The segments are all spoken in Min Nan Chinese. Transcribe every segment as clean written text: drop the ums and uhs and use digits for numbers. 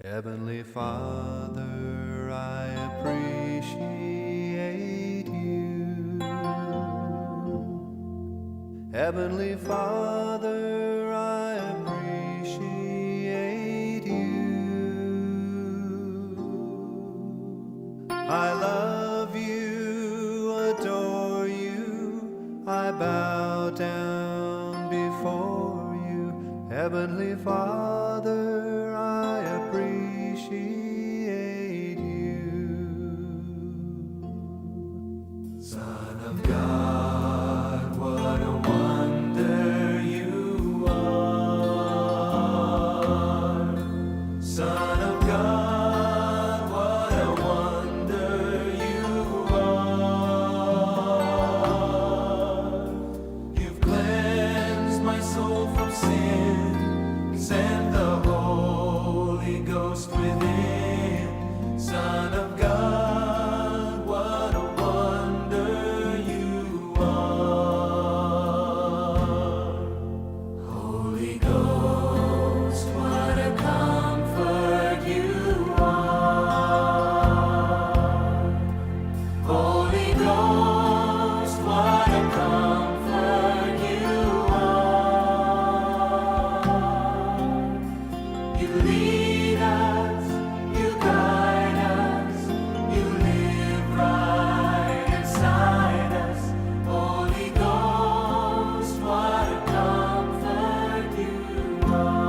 Heavenly Father, I appreciate you. Heavenly Father, I appreciate you. I love you, adore you, I bow down before you. Heavenly Father, I appreciate you. Son of God, what a wonder you are. Son of God, what a wonder you are. You've cleansed my soul from sin, sent the Holy Ghost within. Son of God, what a wonder you are. Holy Ghost, what a comfort you are. Holy Ghost, what a comfort you are. You lead us, you guide us, you live right inside us. Holy Ghost, what a comfort you are.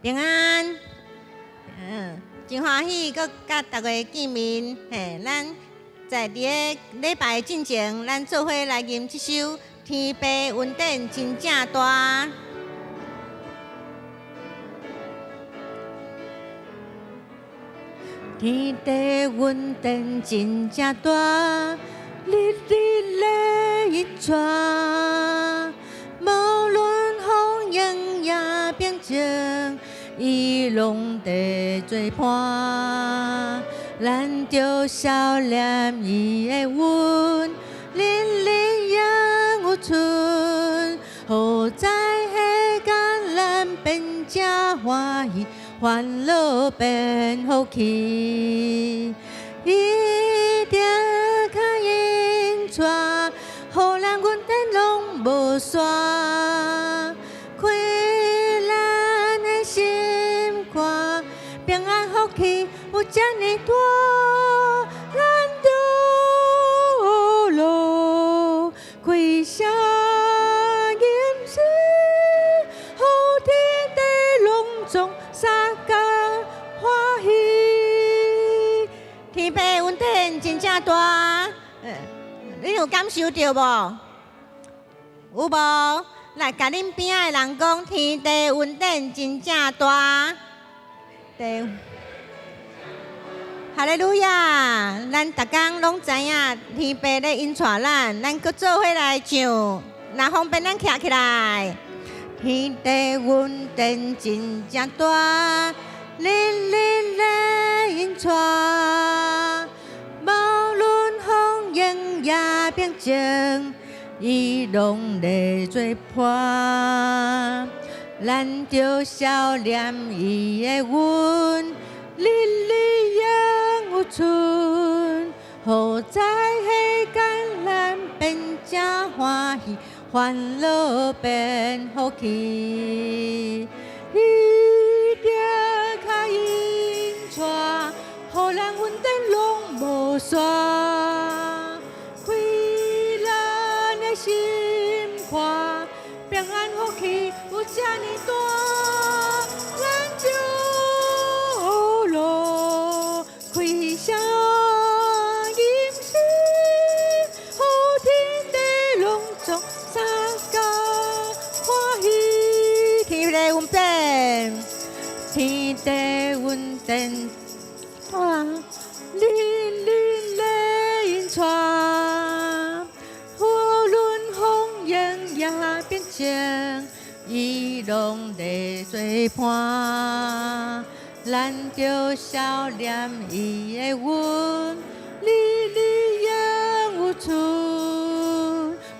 平安，平真歡喜，閣佮大家見面。嘿，咱在佇个禮拜進前，咱做伙來吟這首《天父恩典真正大》。天父恩典真正大，日日咧引帶，無論風湧也平靜，伊攏佇做伴。咱著數念伊的恩，日日永有存，予在彼間咱變正歡喜，煩惱變福氣。伊定較引帶，予咱恩典攏無煞，開咱的心肝，平安福氣有遮爾大，咱著樂開聲吟詩，予天地攏總相共歡喜。天父恩典真正大，你有感受著無？有無？來，共恁邊仔的人講，天父恩典真正大。對，哈利路亞！咱逐工攏知影天父咧引帶咱，咱閣做伙來唱。若方便，咱徛起來。天父恩典真正大，日日咧引帶，無論風湧也平靜，伊攏咧做伴。咱著數念伊的恩，日日永有存，予在彼間咱變正歡喜，煩惱變福氣。伊定較引帶，予咱恩典攏無煞，開咱的心肝，平安福氣有遮爾大，咱就樂開聲吟詩，予天地攏總相共歡喜。天父恩典，天父恩典，啊，日日咧引帶，無論風湧也平靜，伊攏咧做伴。咱著數念伊的恩，日日永有存，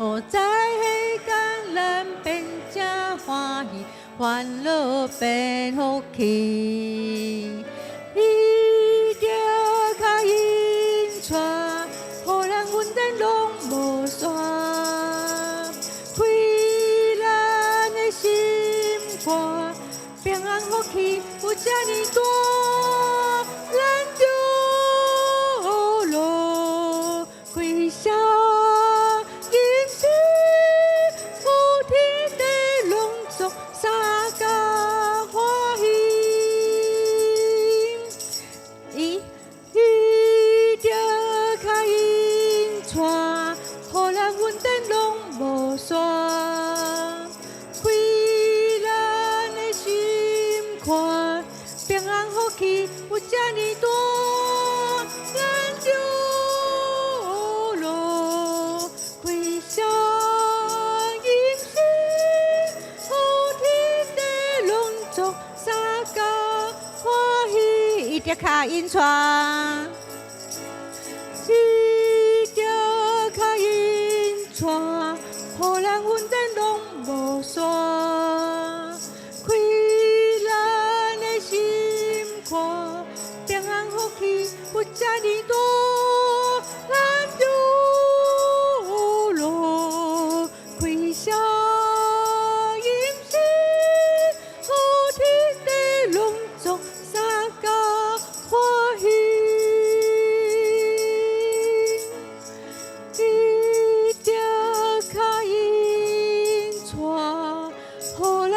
予在彼間咱變正歡喜，煩惱變福氣。伊定較引帶，予咱恩典攏無煞，開咱的心肝，平安福氣有遮爾大，咱就樂開聲吟詩，予天地攏總相共歡喜。伊定較引帶，予咱恩典攏無煞，開咱的心肝，平安福氣有遮爾大，咱就樂開聲吟詩，予天地攏總相共歡喜。伊定較引帶，伊定較引帶，予咱恩典攏無煞，開咱的心肝，平安福氣有遮爾大，咱就樂開聲吟詩，予天地攏總相共歡喜。伊定較引帶，予咱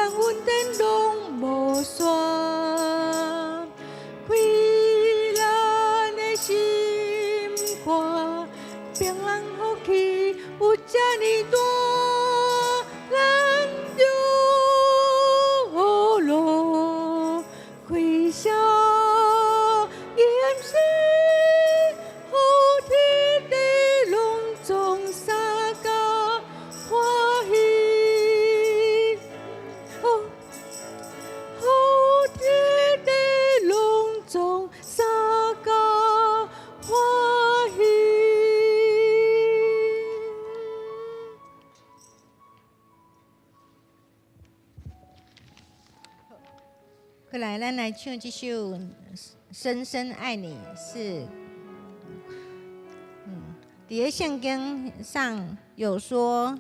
過來，咱來唱這首《深深愛你》是，佇咧聖經上有說：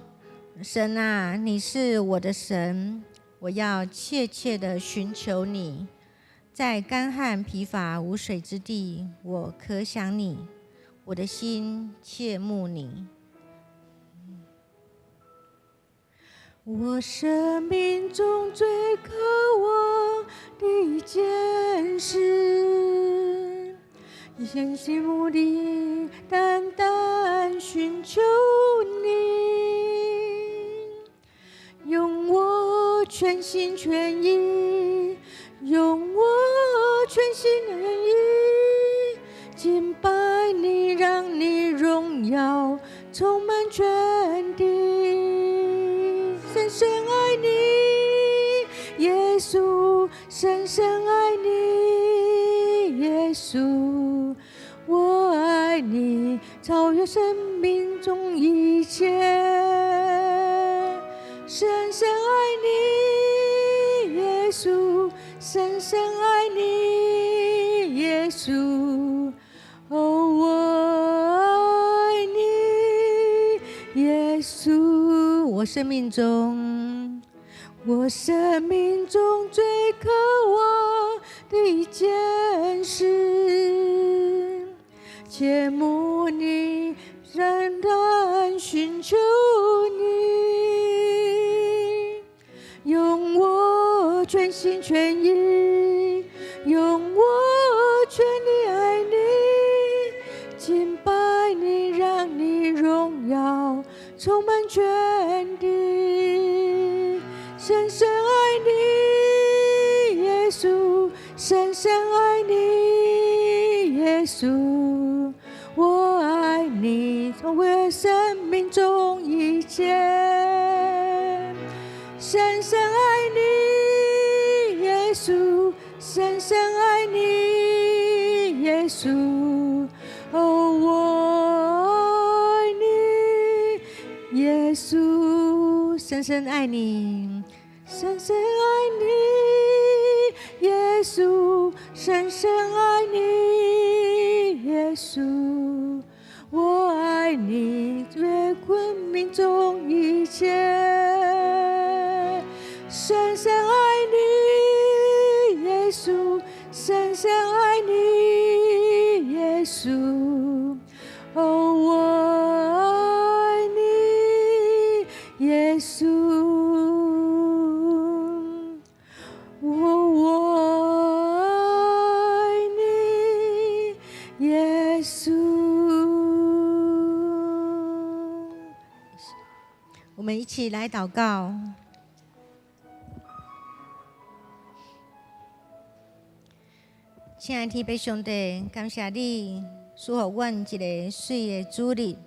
神啊，你是我的神，我要切切的尋求你，在乾旱疲乏無水之地，我渴想你，我的心切慕你。我生命中最渴望的一件事，以心目的單單尋求你，用我全心全意，用我全心全意敬拜你，讓你榮耀充滿全地。深深愛你，耶穌，深深愛你，耶穌，我愛你，超越生命中一切。深深愛你，耶穌，深深愛你，耶穌，哦，我愛你，耶穌。我生命中，我生命中最渴望的一件事，切慕你，單單尋求你，用我全心全意，用我全力愛你，敬拜你，讓你榮耀充滿全地。深深愛你，耶穌，深深愛你，耶穌，我愛你，超越生命中一切。深深愛你，耶穌，深深愛你，耶穌，哦，我愛你，耶穌，深深愛你，深深愛你，耶穌，深深愛你，耶穌，我愛你，越生命中一切。深深愛你，耶穌，深深愛你，耶穌，哦，我愛你，耶穌，哦，我愛你，耶穌。我們一起來禱告。親愛的天父上帝，感謝你賜予阮一个媠的主日，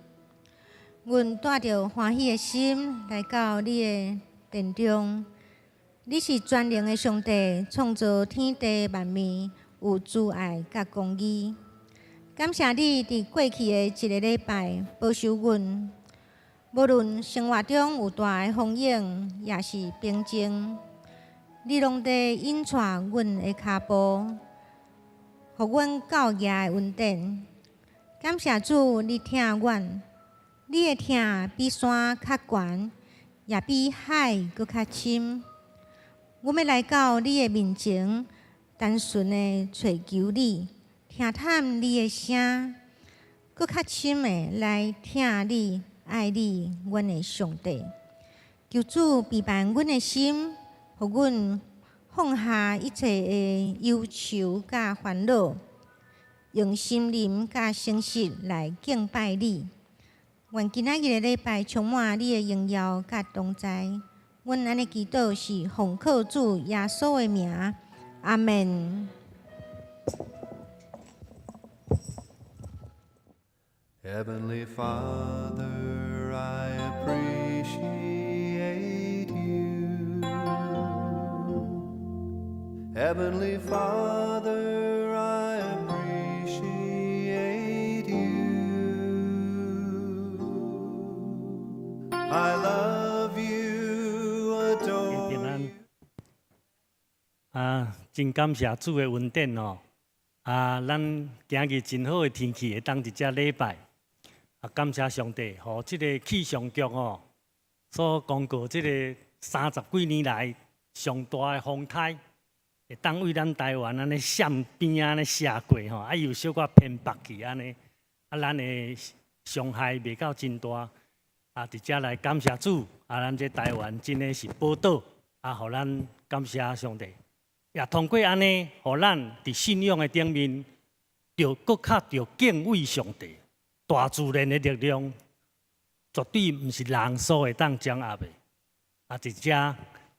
阮帶著歡喜的心來到你的殿中。你是全能的上帝，創造天地萬物，有慈愛佮公義。感謝你佇過去的一个禮拜保守阮，無論生活中有大的風湧，抑是平靜，你攏佇引帶阮的跤步，予阮到耶的恩典。感謝主，你疼阮，你的疼比山較懸，也比海閣較深。阮欲來到你的面前，單純的揣求你，聽探你的聲，閣較深的來疼你、愛你，阮的上帝。求主備辦阮的心，予阮放下一切的憂愁佮煩惱，用心靈佮誠實來敬拜你。願今仔日的禮拜充滿你的榮耀佮同在。阮按呢祈禱是奉靠主耶穌的名，阿們。 Heavenly Father, I appreciate you. Heavenly Father, I appreciate you. I love you, adore 平安 you. 啊！真感謝主的恩典哦！啊，咱今日真好的天氣，會當佇遮禮拜。啊，感謝上帝，予這个氣象局哦，所公告這个30幾年來上大的風颱，會當為咱台灣按呢閃邊按呢射過吼，啊又小可偏北去按呢，啊，咱的傷害袂到真大。啊，佇遮來感謝主，啊，咱這台灣真的是寶島，啊，予咱感謝上帝。也通過按呢，予咱佇信仰的頂面，著閣較著敬畏上帝。大自然的力量，絕對毋是人所會當掌握的。啊，佇遮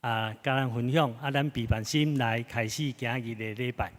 啊，佮咱分享，啊，咱備辦心來開始今日的禮拜。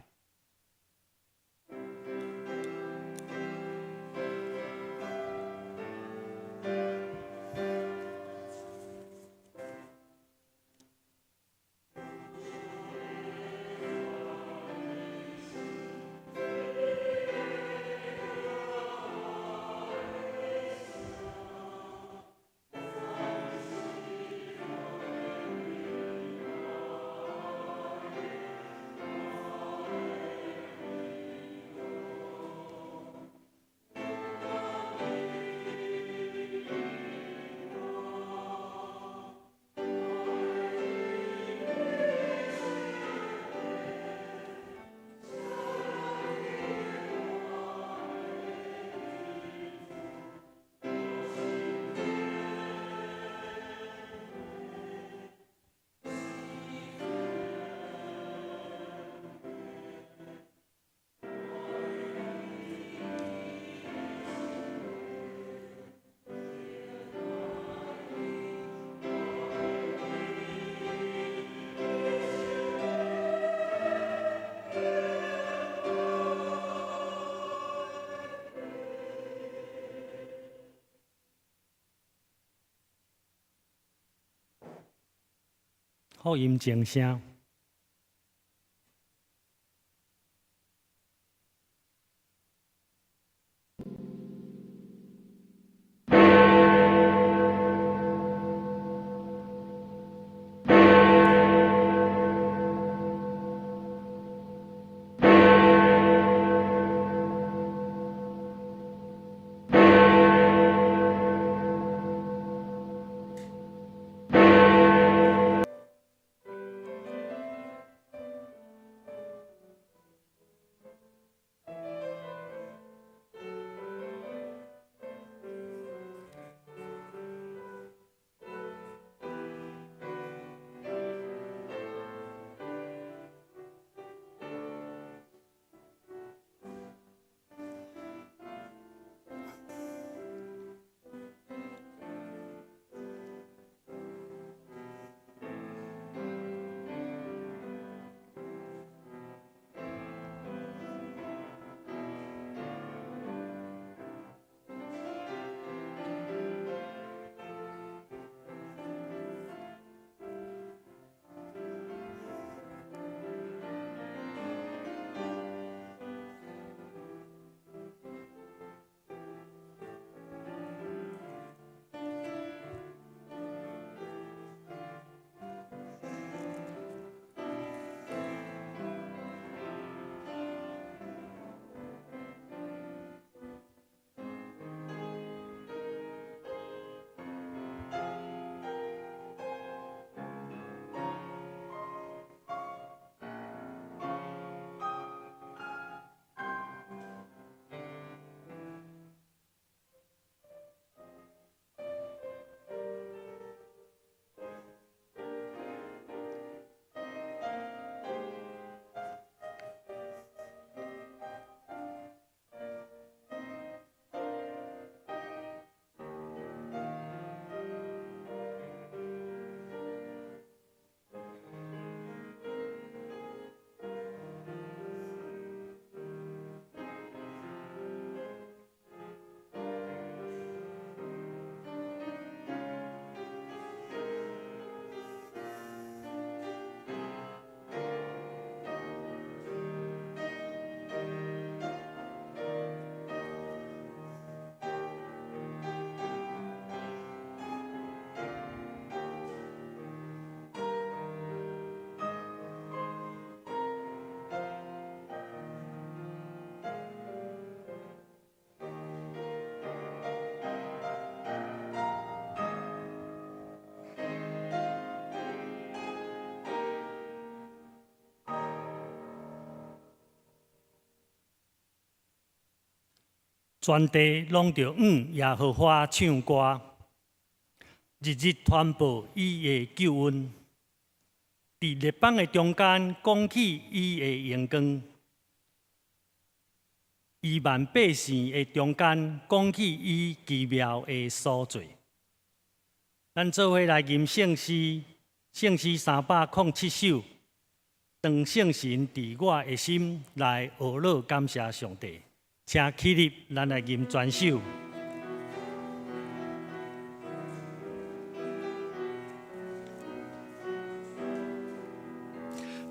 福音靜聲。全地攏著向耶和華唱歌，日日傳報伊的救恩。佇列邦的中間講起伊的榮光，億萬百姓的中間講起伊奇妙的所做。咱做伙來吟聖詩，聖詩307首。當聖神佇我的心來呵咾感謝上帝，請起立，咱來吟全首。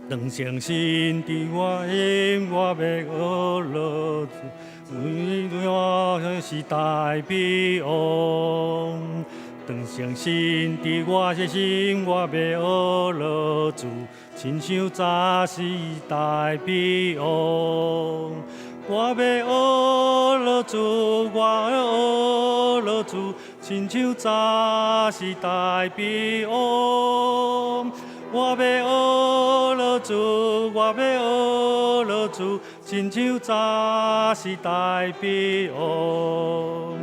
當聖神佇我心，我欲呵咾主，我是大比王。當聖神佇我的心，我欲呵咾主，親像早時大比王。我欲呵咾主，我呵咾主，親像早時大比王。我欲呵咾主，我欲呵咾主，親像早時大比王。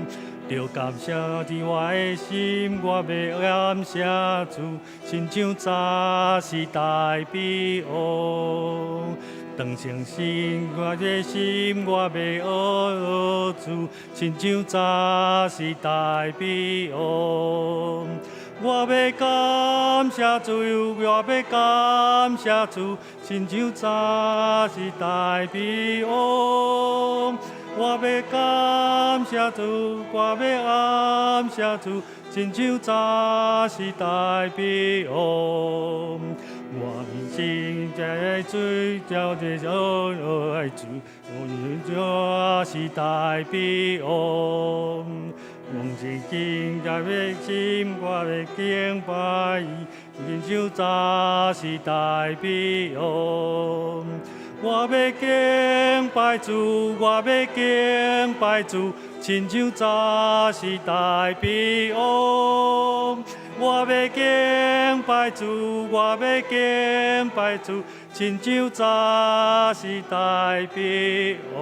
著感謝佇我的心，我欲感謝主，親像早時大比王。當聖神我的心，我欲呵咾主，親像早時大比王。我欲感謝主，我欲感謝主，親像早時大比王。我欲感謝主，我欲感謝主，親像早時大比王。我心在追求的愛主，我是大比王。我是敬拜的心，我欲敬拜伊，親像早時大比王。我欲敬拜主，我欲敬拜主，親像早時大比王。我欲敬拜主，我欲敬拜主，親像早時大比王。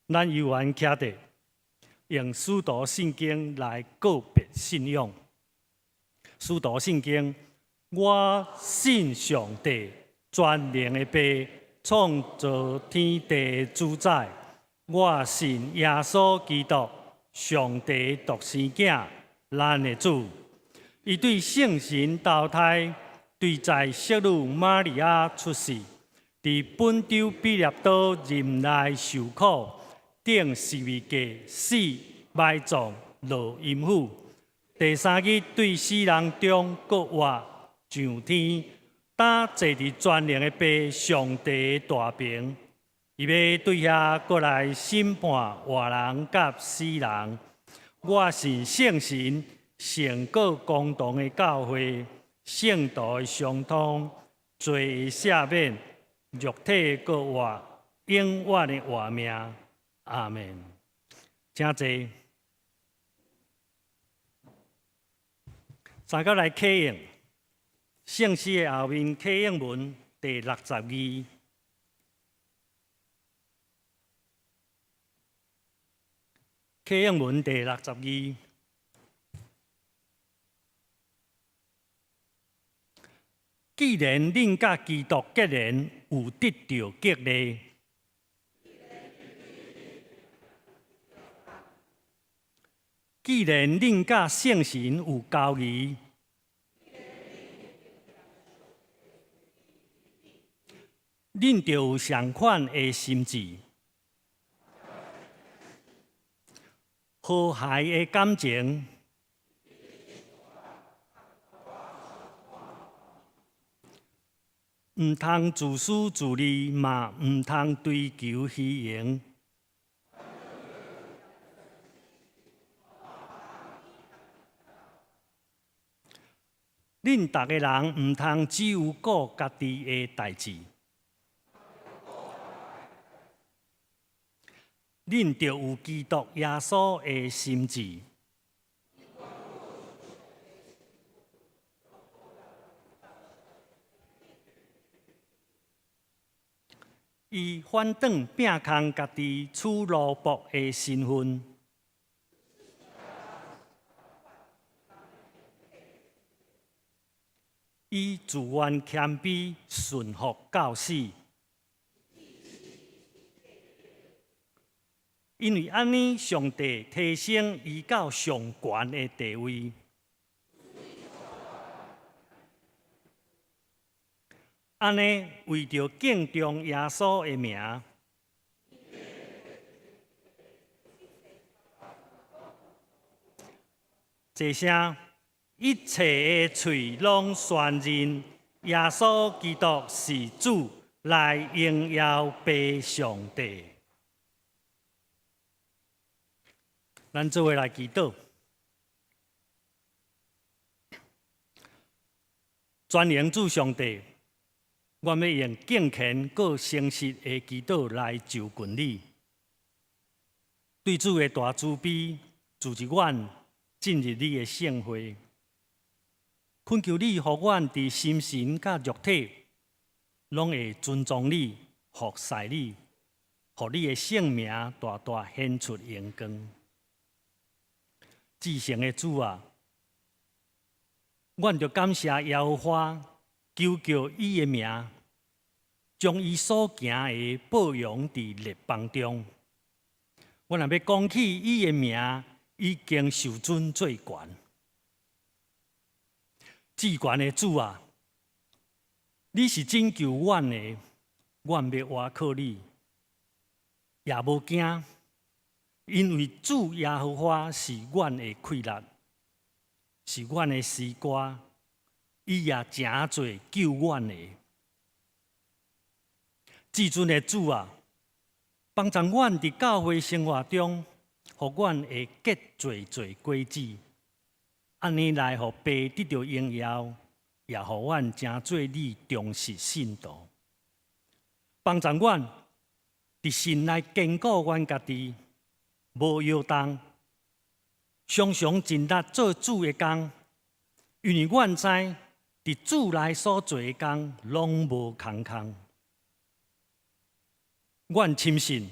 咱猶原徛佇，用使徒信經來告別信仰。使徒信經。我信上帝全能的父，創造天地的主宰。我信耶穌基督，上帝獨生囝，咱的主。伊對聖神投胎，對在聖女瑪利亞出世，佇本丟彼拉多任內受苦，釘十字架死埋葬落陰府。第三日對死人中復活。上天，擔坐佇全能的父上帝的大爿，伊欲對遐閣來審判活人佮死人。我信聖神，聖過公同的教會，聖徒的相通，罪的赦免，肉體的復活，永遠的活命。阿門。請坐。三個來啟應。聖詩的後面啟應文第62，啟應文第62。既然恁佮基督結連，有得著激勵；既然恁佮聖神有交誼。恁著有相款的心志，和諧的感情，毋通自私自利，嘛毋通追求虛榮。恁逐个人毋通只有顧家己的代誌。恁著有基督耶穌的心志。伊反轉摒空家己取奴僕的身份。伊自願謙卑，順服到死。因為按呢，上帝提升伊到上懸的地位。按呢，為著敬重耶穌的名，這聲一切的喙攏宣認耶穌基督是主，來榮耀父上帝。咱做伙來祈禱，全能主上帝，阮欲用敬虔閣誠實的祈禱來就近你，對主的大慈悲，助助阮進入你的聖會，懇求你予阮佇心神佮肉體，攏會尊重你、服侍你，予你的聖名大大顯出榮光。至聖的主啊，阮著感謝耶和華，求告伊的名，將伊所行的報揚佇列邦中。阮若欲講起伊的名，已經受尊做懸。至懸的主啊，你是拯救阮的，阮欲倚靠你，也無驚。因為主耶和華是阮的氣力，是阮的詩歌，伊也成做救阮的。至尊的主啊，幫助阮佇教會生活中，予阮會結濟濟果子，按呢來予父得著榮耀，也予阮成做你忠實信徒。幫助阮佇神內堅固阮家己。無搖動，常常盡力做主的工，因為阮知佇主內所做的工攏無空空。阮深信，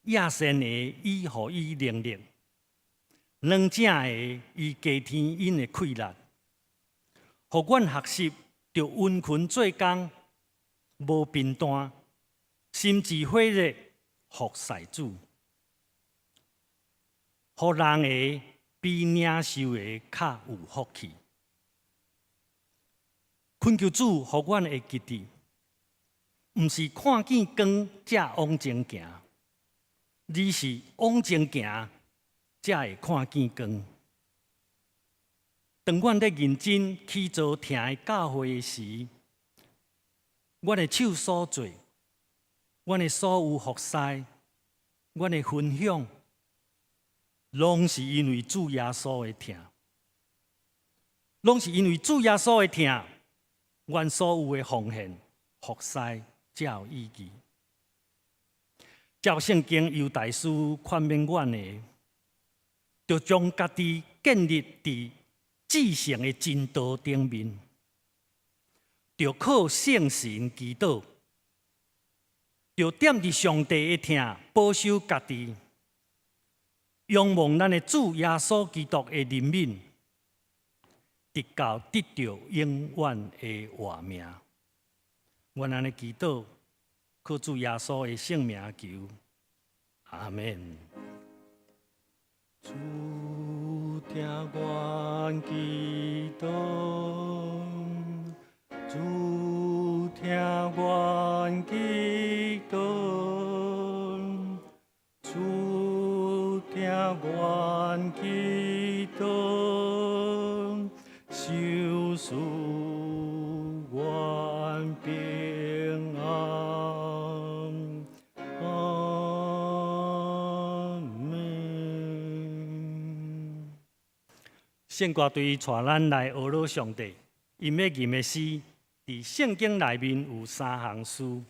野善的伊予伊能力，軟正的伊加添𪜶的氣力，予阮學習著殷勤做工，無貧惰，心志火熱，服侍主。予人的比領受的較有福氣。懇求主，予阮會記得，毋是看見光才往前行，而是往前行才會看見光。當阮咧認真起造疼的教會時，阮的手所做，阮的所有服侍，阮的分享，攏是因為主耶穌的疼，攏是因為主耶穌的疼，阮所有的奉獻、服侍才有意義。照聖經猶大書勸勉阮的，著將家己建立佇至聖的真道頂面，著靠聖神祈禱，著踮佇上帝的疼保守家己。仰望咱的主耶穌基督的憐憫，直到得著永遠的活命。阮按呢祈禱，靠主耶穌的聖名求，阿們。主聽阮祈禱，主聽阮祈禱，主聽阮祈禱，賞賜阮平安。阿們。聖歌隊帶咱來呵咾上帝，𪜶欲吟的詩，佇聖經內面有三項詩。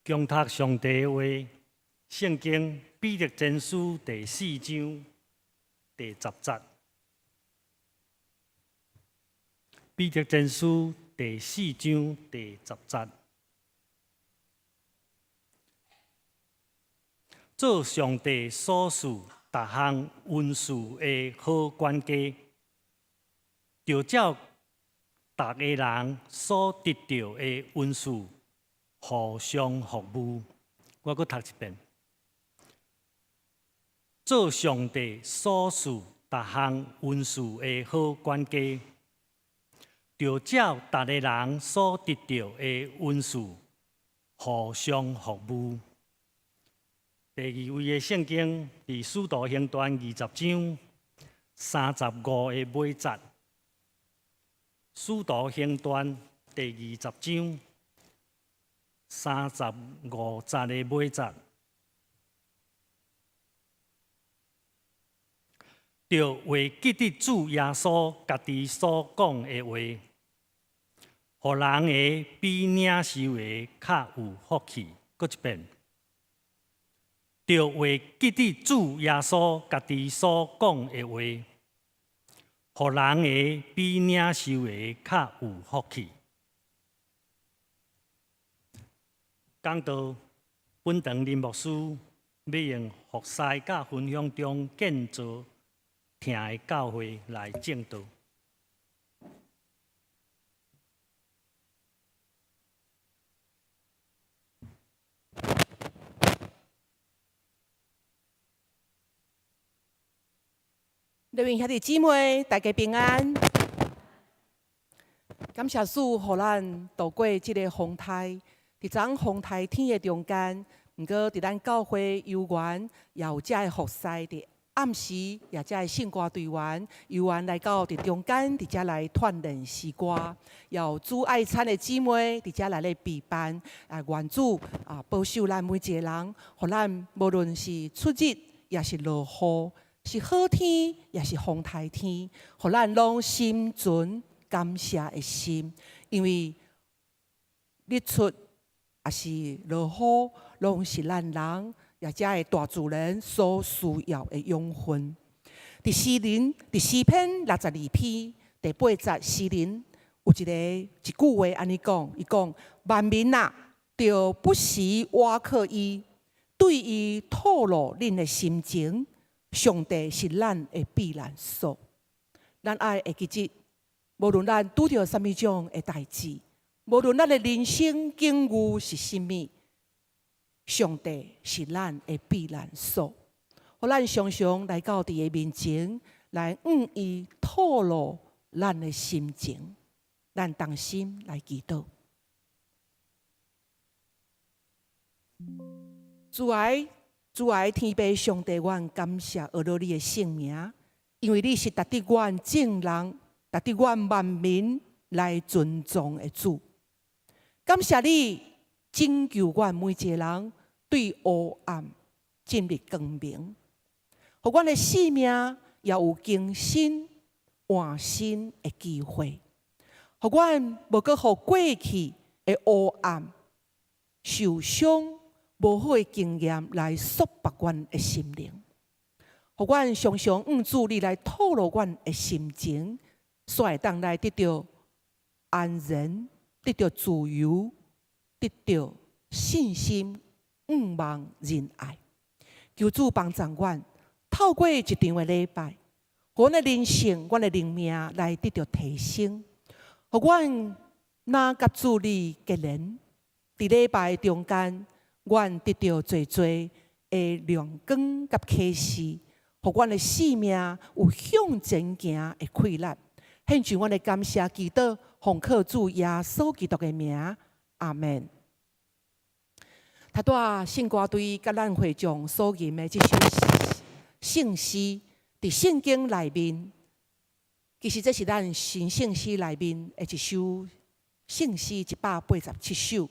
恭讀上帝的話，聖經彼得前書第四章第十節。彼得前書第四章第十節，做上帝所賜逐項恩賜的好管家，著照逐个人所得著的恩賜，互相服務。我閣讀一遍：做上帝所賜逐項恩賜的好管家，著照逐个人所得著的恩賜，互相服務。第二位的聖經佇使徒行傳20章35個尾節。使徒行傳第二十章35節的尾節，著會記得主耶穌家己所講的話，予人的比領受的較有福氣。閣一遍，著會記得主耶穌家己所講的話，予人的比領受的較有福氣。講道本堂林牧師欲用服侍佮分享中建造疼的教會來證道。各位兄弟姊妹，大家平安。感謝主，予咱度過這個風颱。佇昨風颱天的中間，毋過佇咱教會有緣，也有遮的服侍佇暗時，也遮的聖歌隊員有緣來到佇中間，佇遮來鍛鍊詩歌，也有煮愛餐的姊妹佇遮來咧備辦。啊，願主啊保守咱每一个人，予咱無論是出日，抑是落雨，是好天，抑是風颱天，予咱攏心存感謝的心，因為日出抑是落雨，攏是咱人，也遮的大自然所需要的養分。佇詩人，佇詩篇62篇第八節，詩人有一個一句話按呢講，伊講：萬民啊，著不時倚靠伊，對伊吐露恁的心情。上帝是咱的避難所，咱愛會記得，無論咱拄著啥物種的代誌，無論咱的人生境遇是啥物，上帝是咱的避難所。予咱常常來到佇伊面前，來向伊吐露咱的心情，咱同心來祈禱。主愛。主愛天父上帝，阮感謝阿羅你的聖名，因為你是值得阮眾人、值得阮萬民來尊崇的主。感謝你拯救阮每一個人對黑暗進入光明，予阮的生命也有更新換新的機會，予阮無閣予過去的黑暗受傷。無好的經驗來束縛阮的心靈，予阮常常向主你來吐露阮的心情，煞會當來得著安然，得著自由，得著信心、向望、仁愛。求主幫助阮，透過一場的禮拜，阮的人生、阮的靈命來得著提升，予阮若佮主你結連，佇禮拜中間。阮得著濟濟的亮光佮啟示，予阮的生命有向前行的氣力。獻上阮的感謝祈禱，奉靠主耶穌基督的名，阿們。頭拄仔聖歌隊佮咱會眾所吟的這首聖詩，佇聖經內面，其實這是咱新聖詩內面的一首聖詩，187首，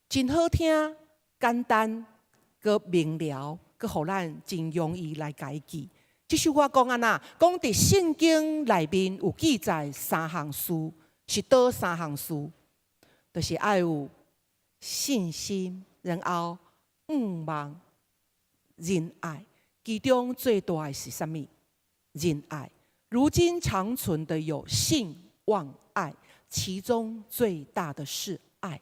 真好聽。簡單，閣明了，閣予咱真容易來共伊記。這首歌講按怎？講佇聖經內面有記載三項事，是佗三項事？就是愛有信心、然後望、仁愛，其中最大的是啥物？仁愛。如今長存的有信、望、愛，其中最大的是愛。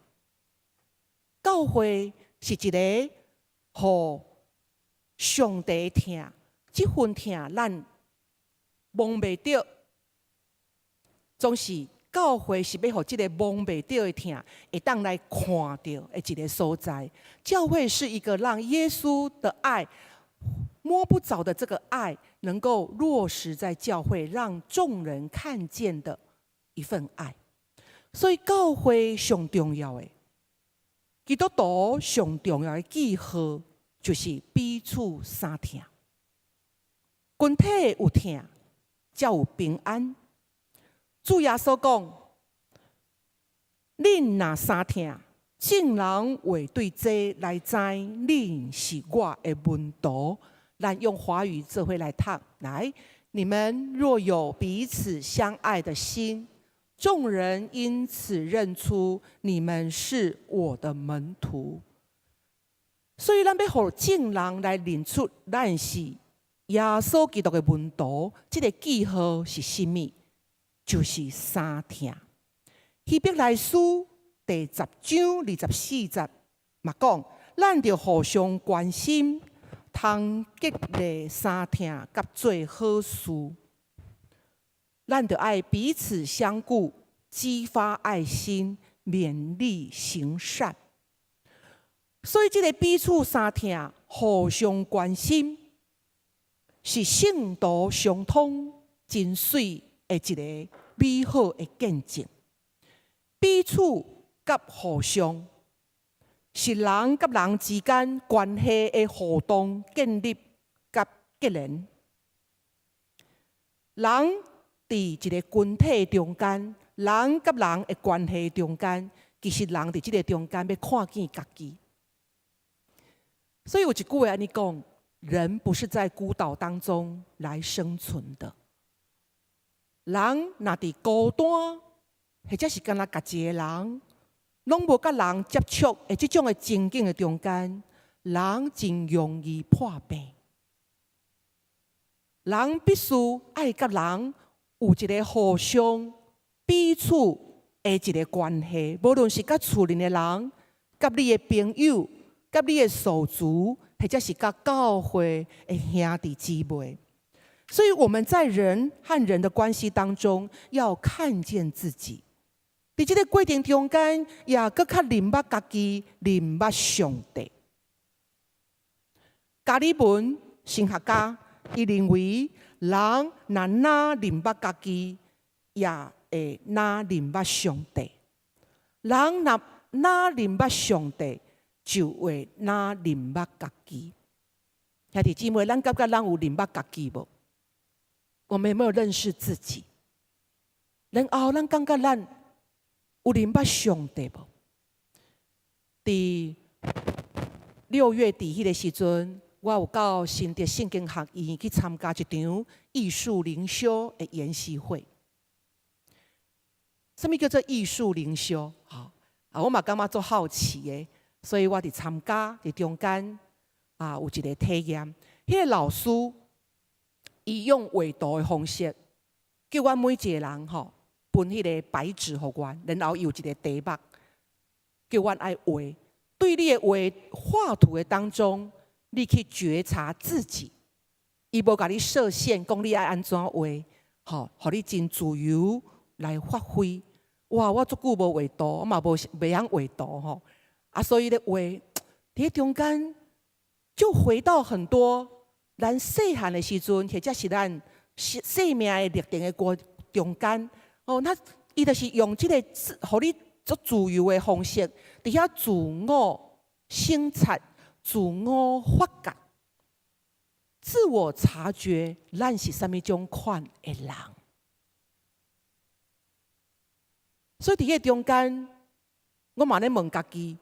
教會是一個予上帝疼，這份疼咱摸袂著，總是教會是欲予這个摸袂著的疼，會當來看著的一个所在。教會是一個讓耶穌的愛摸不著的這個愛，能夠落實在教會，讓眾人看見的一份愛。所以教會上重要的，基督徒上重要的記號，就是彼此相疼。群體有疼，才有平安。主耶穌講：恁若相疼，眾人會對這來知恁是我的門徒。咱用華語做伙來讀，來，你們若有彼此相愛的心，眾人因此認出你們是我的門徒。所以，咱欲予眾人來認出咱是耶穌基督的門徒，這个記號是啥物？就是相疼。希伯來書第十章24節嘛講，咱著互相關心，通激勵相疼，佮做好事。咱著愛彼此相顧，激發愛心，勉勵行善。所以，這个彼此相疼、互相關心，是聖徒相通真媠的一个美好的見證。彼此佮互相，是人佮人之間關係的互動建立佮結連。人佇一个群體中間，人佮人的關係中間，其實人佇這个中間欲看見家己。所以有一句話按呢講：人不是在孤島當中來生存的。人若佇孤單，或者是干焦家己一个人，攏無佮人接觸的這種的情景的中間，人真容易破病。人必須愛佮人有一个互相彼此的一个關係，無論是佮厝裡的人、佮你的朋友、佮你的手足，或者是佮教會的兄弟姊妹。所以我們在人和人的關係當中，要看見自己。佇這个過程中間，也閣較認捌家己，認捌上帝。加爾文神學家，伊認為人若若認捌家己，也會若認捌上帝。人若若認捌上帝，就會若認捌家己。兄弟姊妹，咱感覺咱有認捌家己無？我們有沒有認識自己？然後咱感覺咱有認捌上帝無？佇6月底彼个時陣，我有到新竹聖經學院去參加一場藝術靈修的研習會。啥物叫做藝術靈修？吼啊，我嘛感覺足好奇的，所以我佇參加佇中間啊，有一个體驗。彼个老師伊用畫圖的方式，叫阮每一个人吼分彼个白紙予阮，然後伊有一个題目，叫阮愛畫。對你的畫畫圖的當中，你去覺察自己。伊無共你設限，講你愛按怎畫，吼，予你真自由來發揮。哇！我足久無畫圖，我嘛無袂曉畫圖吼。啊，所以咧畫，佇中間就回到很多咱細漢的時陣，或者是咱生命的歷程的過中間，哦，那伊就是用這个予你足自由的方式，佇遐自我省察、自我發覺、自我察覺，咱是啥物種款的人。所以佇彼个中間，我嘛咧問家己：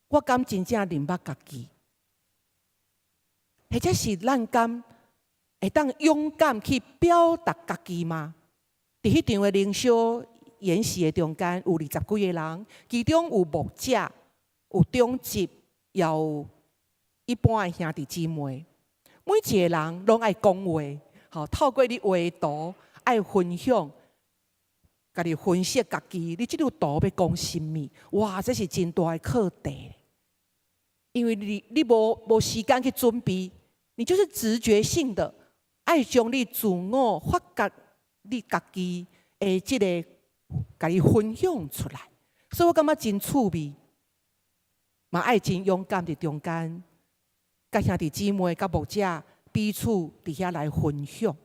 我敢真正認捌家己？或者是咱敢會當勇敢去表達家己嗎？佇彼場的靈修研習的中間，有二十幾个人，其中有牧者、有長執、也有一般的兄弟姊妹，每一個人攏愛講話，吼，透過你畫圖愛分享，家己分析家己，你這張圖欲講啥物？哇，這是真大的課題。因為你無時間去準備，你就是直覺性的愛將你自我發覺你家己的這个共伊分享出來，所以我感覺真趣味，嘛愛真勇敢佇中間，佮兄弟姊妹、佮牧者彼此佇遐來分享。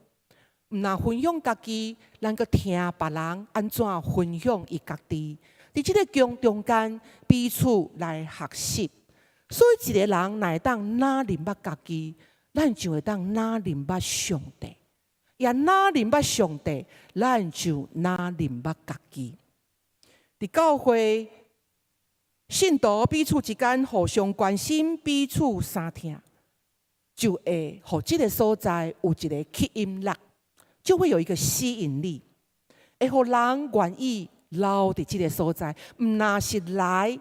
毋但分享家己，咱閣聽別人按怎分享伊家己。佇這个中間彼此來學習。所以一个人若會當若認捌家己，咱就會當若認捌上帝。也若認捌上帝，咱就若認捌家己。佇教會信徒彼此之間互相關心，彼此相疼，就會予這个所在有一个吸引力，就會有一個吸引力，會予人願意留佇這个所在，毋但是來，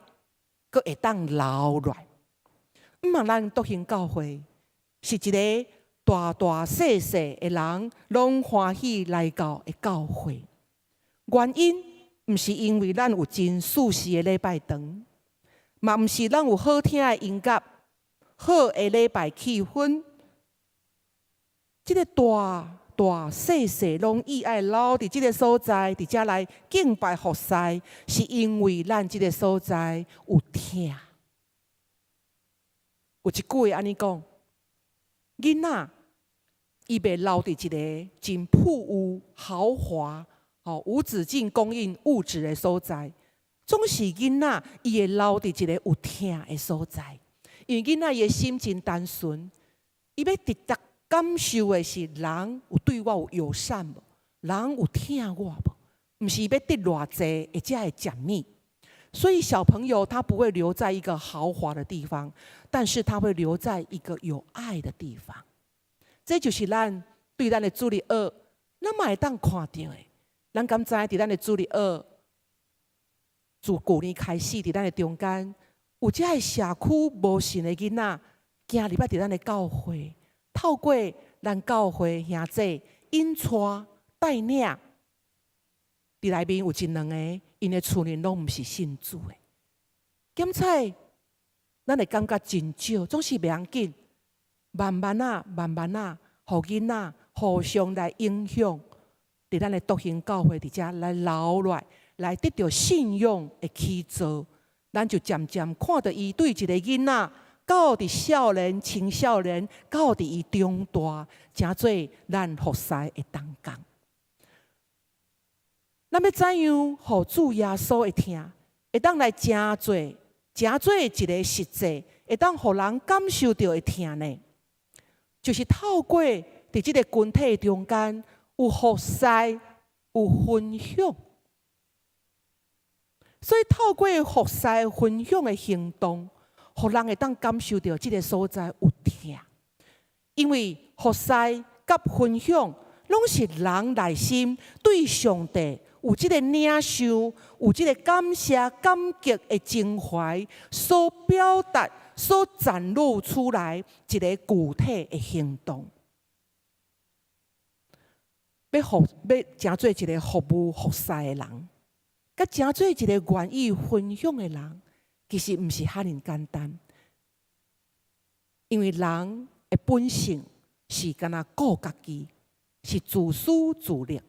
閣會當留落來。毋嘛，咱篤興教會是一个大大細細的人攏歡喜來到的教會。原因毋是因為咱有真舒適的禮拜堂，嘛毋是咱有好聽的音樂、好的禮拜氣氛。這个大大細細攏意愛留佇這个所在，佇遮來敬拜服侍，是因為咱這个所在有疼。有一句話按呢講：囡仔伊袂留佇一个真富有、豪華、吼無止境供應物質的所在，總是囡仔伊會留佇一个有疼的所在。因為囡仔伊的心真單純，伊欲直接感受的是人有對我有友善無，人有疼我無，毋是欲得偌濟，或者會食物。所以小朋友他不會留在一個豪華的地方，但是他會留在一個有愛的地方。這就是咱對咱的主日學，咱嘛會當看著的。咱敢知佇咱的主日學，自舊年開始，佇咱的中間，有遮个社區無信的囡仔，行入來佇咱的教會，透過咱教會兄弟引帶帶領，佇內面有一兩个，𪜶的厝裡攏毋是信主的。檢采，咱會感覺真少，總是袂要緊，慢慢仔，慢慢仔，予囡仔互相來影響，佇咱的篤興教會佇遮來留落來，來得著信仰的起造，咱就漸漸看著伊對一个囡仔，到佇少年、青少年，到佇伊長大，成做咱服侍的同工。咱欲怎樣予主耶穌的疼，會當來成做，成做一个實際，會當予人感受著的疼呢？就是透過佇這个群體中間有服侍、有分享，所以透過服侍、分享的行動，予人會當感受著這个所在有疼。因為服侍佮分享，攏是人內心對上帝有這个領受、有這个感謝、感激的情懷所表達、所展露出來一个具體的行動。欲成做一个服務服侍的人，佮成做一个願意分享的人，其實毋是遐爾簡單。因為人的本性是干焦顧家己，是自私自利。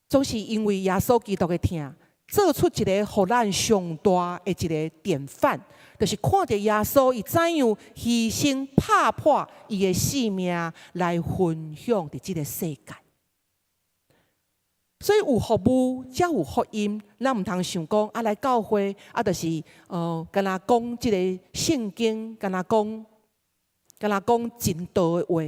總是因為耶穌基督的疼，做出一個予咱上大的一个典範，就是看著耶穌伊怎樣犧牲拍破伊的性命來分享佇這个世界。所以有服務才有福音，咱毋通想講啊來教會啊，就是干焦講這个聖經，干焦講真道的話，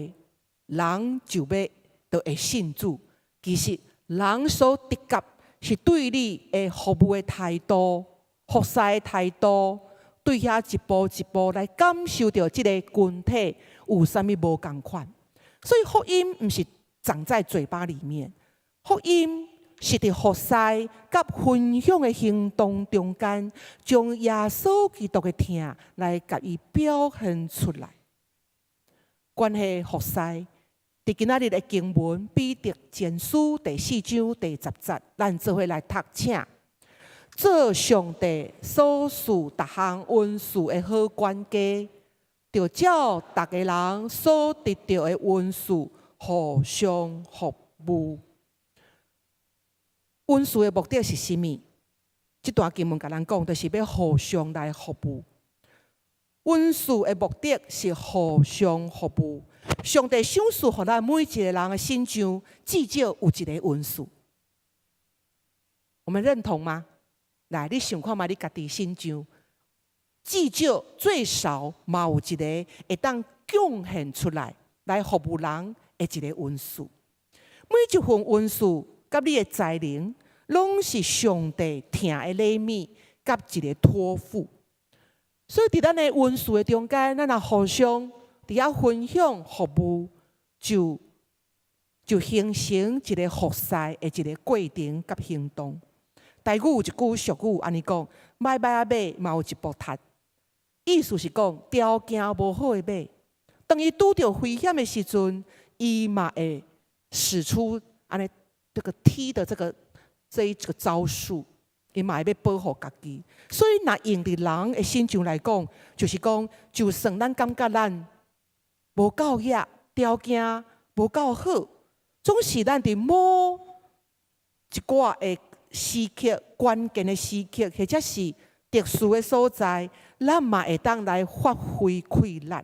人就欲就會信主。其實人所直覺是對你的服務的態度、服侍的態度，對遐一步一步來感受著這个群體有啥物無仝款。所以福音毋是長在嘴巴裡面，福音是佇服侍佮分享的行動中間，將耶穌基督的疼來共伊表現出來。關係服侍，佇今仔日的經文彼得前書第四章第十節，咱做伙來讀，請。做上帝所賜逐項恩賜的好管家，著照逐个人所得著的恩賜，互相服務。恩賜的目的是啥物？這段經文共咱講，就是欲互相來服務。恩賜的目的是互相服務。上帝賞賜予咱每一個人的身上，至少有一个恩賜。我們認同嗎？來，你想看覓你家己身上，至少最少嘛有一個會當貢獻出來，來服務人的一个恩賜。每一份恩賜佮你的才能，攏是上帝疼的禮物，佮一个託付。所以，佇咱的恩賜的中間，咱若互相佇遐分享服務，就形成一個服侍的一个過程佮行動。台語有一句俗語按呢講：䆀䆀仔馬嘛有一步踢。意思是講，條件無好的馬，當伊拄著危險的時陣，伊嘛會使出按呢這個踢的這一個招數，伊嘛會欲保護家己。所以，若用佇人的身上來講，就是講，就算咱感覺咱無夠額，條件無夠好，總是咱佇某一寡的時刻、關鍵的時刻，或者是特殊的所在，咱嘛會當來發揮氣力。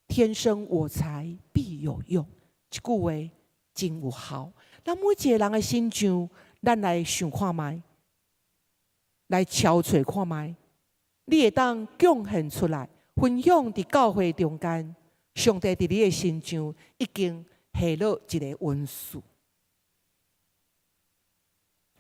天生我材必有用，這句話真有效。咱每一个人的身上，咱來想看覓，來敲揣看覓，你會當貢獻出來，分享佇教會中間，上帝佇你的身上已經下落一个恩賜。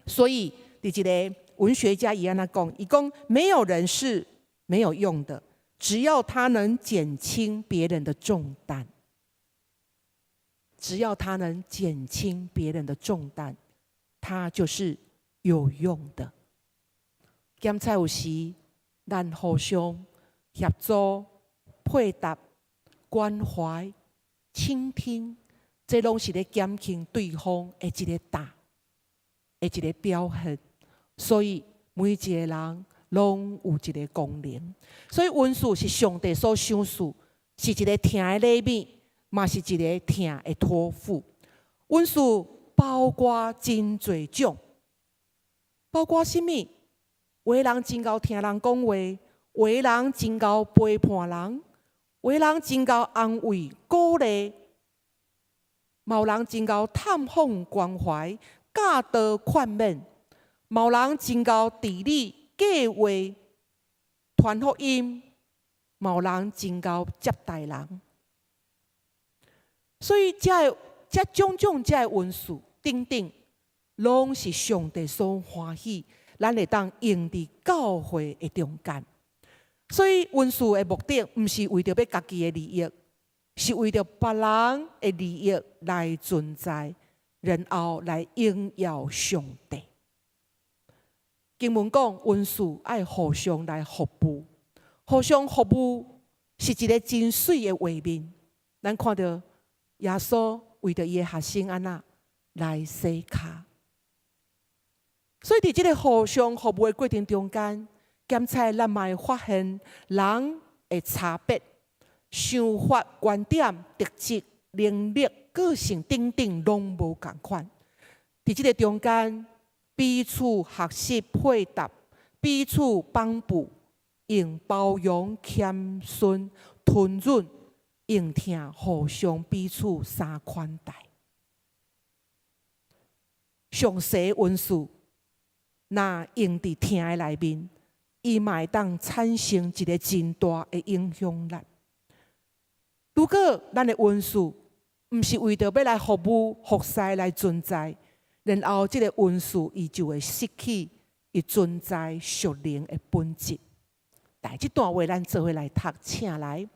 所以，佇一个文學家伊按呢講，伊講沒有人是沒有用的，只要他能減輕別人的重擔，只要他能減輕別人的重擔，他就是有用的。檢採有時，咱互相協助、配搭、關懷、傾聽，這攏是咧減輕對方的一个擔。的一个表現，所以每一個人攏有一个功能。所以恩賜是上帝所賞賜，是一个疼的禮物，嘛是一个疼的託付。恩賜包括真濟種，包括啥物？有的人真𠢕聽人講話，有的人真𠢕陪伴人，有的人真𠢕安慰鼓勵，嘛有人真𠢕探訪關懷、教導勸勉，嘛有人真𠢕治理計劃、傳福音，嘛有人真𠢕接待人。所以，這種種這个恩賜等等，攏是上帝所歡喜，咱會當用佇教會的中間。所以，恩賜的目的，毋是為著欲家己的利益，是為著別人的利益來存在，然後來榮耀上帝。經文講，恩賜愛互相來服務，互相服務是一个真媠的畫面。咱看著耶穌為著伊的學生按怎來洗跤，所以佇這个互相服務的過程中間，檢採咱嘛會發現人的差別、想法、觀點、特質、能力、個性等等攏無仝款。佇這个中間，彼此學習配搭，彼此幫補，用包容、謙遜、吞忍、用疼，互相彼此相款待。上細恩賜，若用佇疼的內面，伊嘛會當產生一个真大的影響力。如果咱的恩賜毋是為著欲來服務、服侍來存在，然後這个恩賜伊就會失去伊存在屬靈的本質。來，這段話咱做伙來讀，請來。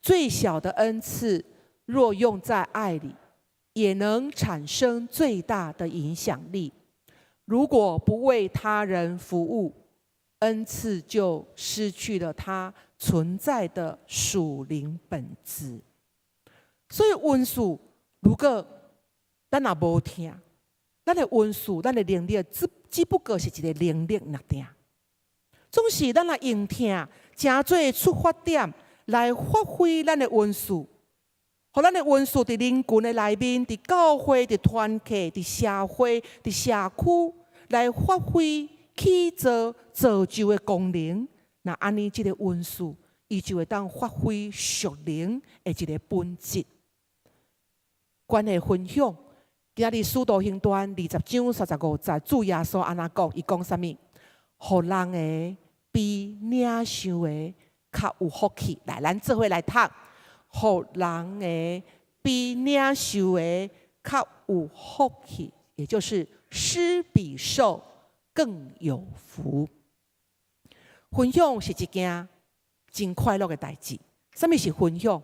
最小的恩賜，若用在愛裡，也能產生最大的影響力。如果不為他人服務，恩賜就失去了它存在的屬靈本質。所以恩賜，如果咱若無疼，咱的恩賜，咱的能力，只不過是一个能力爾爾。總是咱若用疼，成做出發點來發揮咱的恩賜，予咱的恩賜佇人群的內面，佇教會、佇團契、佇社會、佇社區來發揮起造造就的功能。若按呢，這个恩賜，伊就會當發揮屬靈的一个本質。關係分享，今日使徒行傳20章35節，主耶穌按怎講？伊講啥物？予人的比領受的較有福氣。來，咱做伙來讀。予人的比領受的較有福氣，也就是施比受更有福。分享是一件真快樂的代誌。啥物是分享？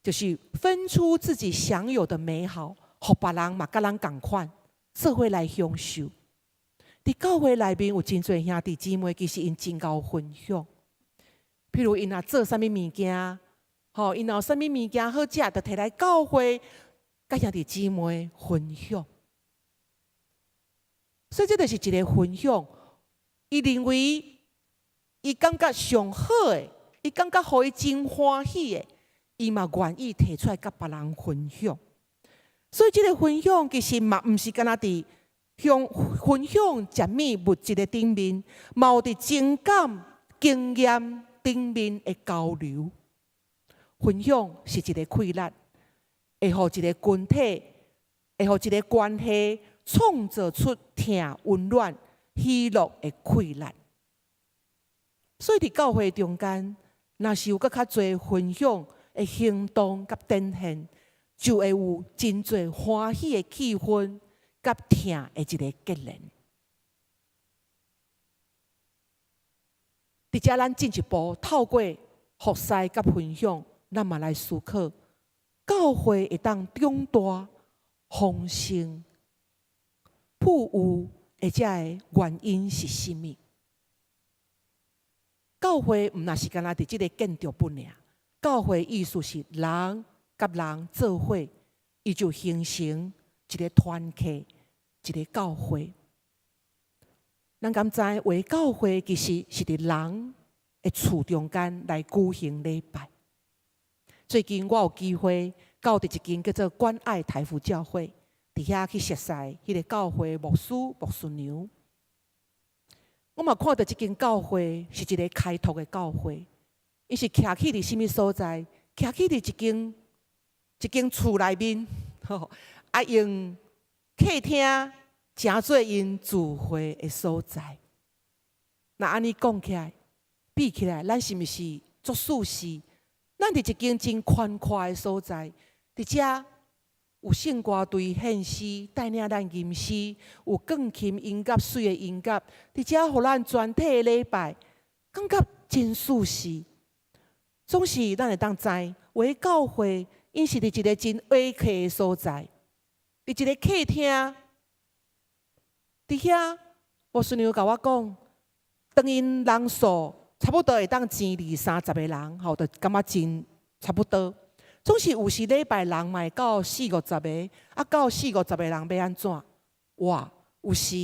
就是分出自己享有的美好，予別人嘛佮咱仝款，做伙來享受。佇教會內面有真濟兄弟姊妹，其實𪜶真𠢕分享。譬如𪜶若做啥物物件，吼，𪜶若有啥物物件好食，就提來教會，佮兄弟姊妹分享。所以這就是一个分享。伊認為，伊感覺上好的，伊感覺予伊真歡喜的，伊嘛願意提出來佮別人分享。所以這个分享其實嘛毋是干焦佇向分享食物物質的頂面，嘛有佇情感經驗頂面的交流。分享是一个快樂，會予一个群體，會予一个關係創造出疼、溫暖、喜樂的快樂。所以佇教會中間，若是有閣較濟分享的行動佮展現，就會有真濟歡喜的氣氛，佮疼的一个結連。佇遮，咱進一步透過服侍佮分享，咱嘛來思考，教會會當長大、豐盛、富有的這个原因是啥物？教會毋若是干焦佇這个建築物爾，教會意思是人佮人做伙，伊就形成一个團體，一个教會。咱敢知影教會其實是佇人的厝中間來舉行禮拜。最近我有機會到佇一間叫做關愛台福教會，佇遐去熟似彼个教會牧師、牧師娘。我嘛看著這間教會是一个開拓的教會，伊是徛起佇啥物所在？徛起佇一間厝內面，吼，啊用客廳成做𪜶聚會的所在。若按呢講起來，比起來，咱是毋是足舒適？咱佇一間真寬闊的所在，佇遮有聖歌隊獻詩，帶領咱吟詩，有鋼琴音樂、媠的音樂，佇遮予咱全體的禮拜，感覺真舒適。總是咱會當知，有的教會𪜶是佇一个真狹窄的所在，佇一个客廳，佇遐牧師娘共我講，當𪜶人數差不多會當擠二三十个人，吼，就感覺真差不多。總是有時禮拜人嘛會到四五十个，啊，到四五十个人欲按怎？哇！有時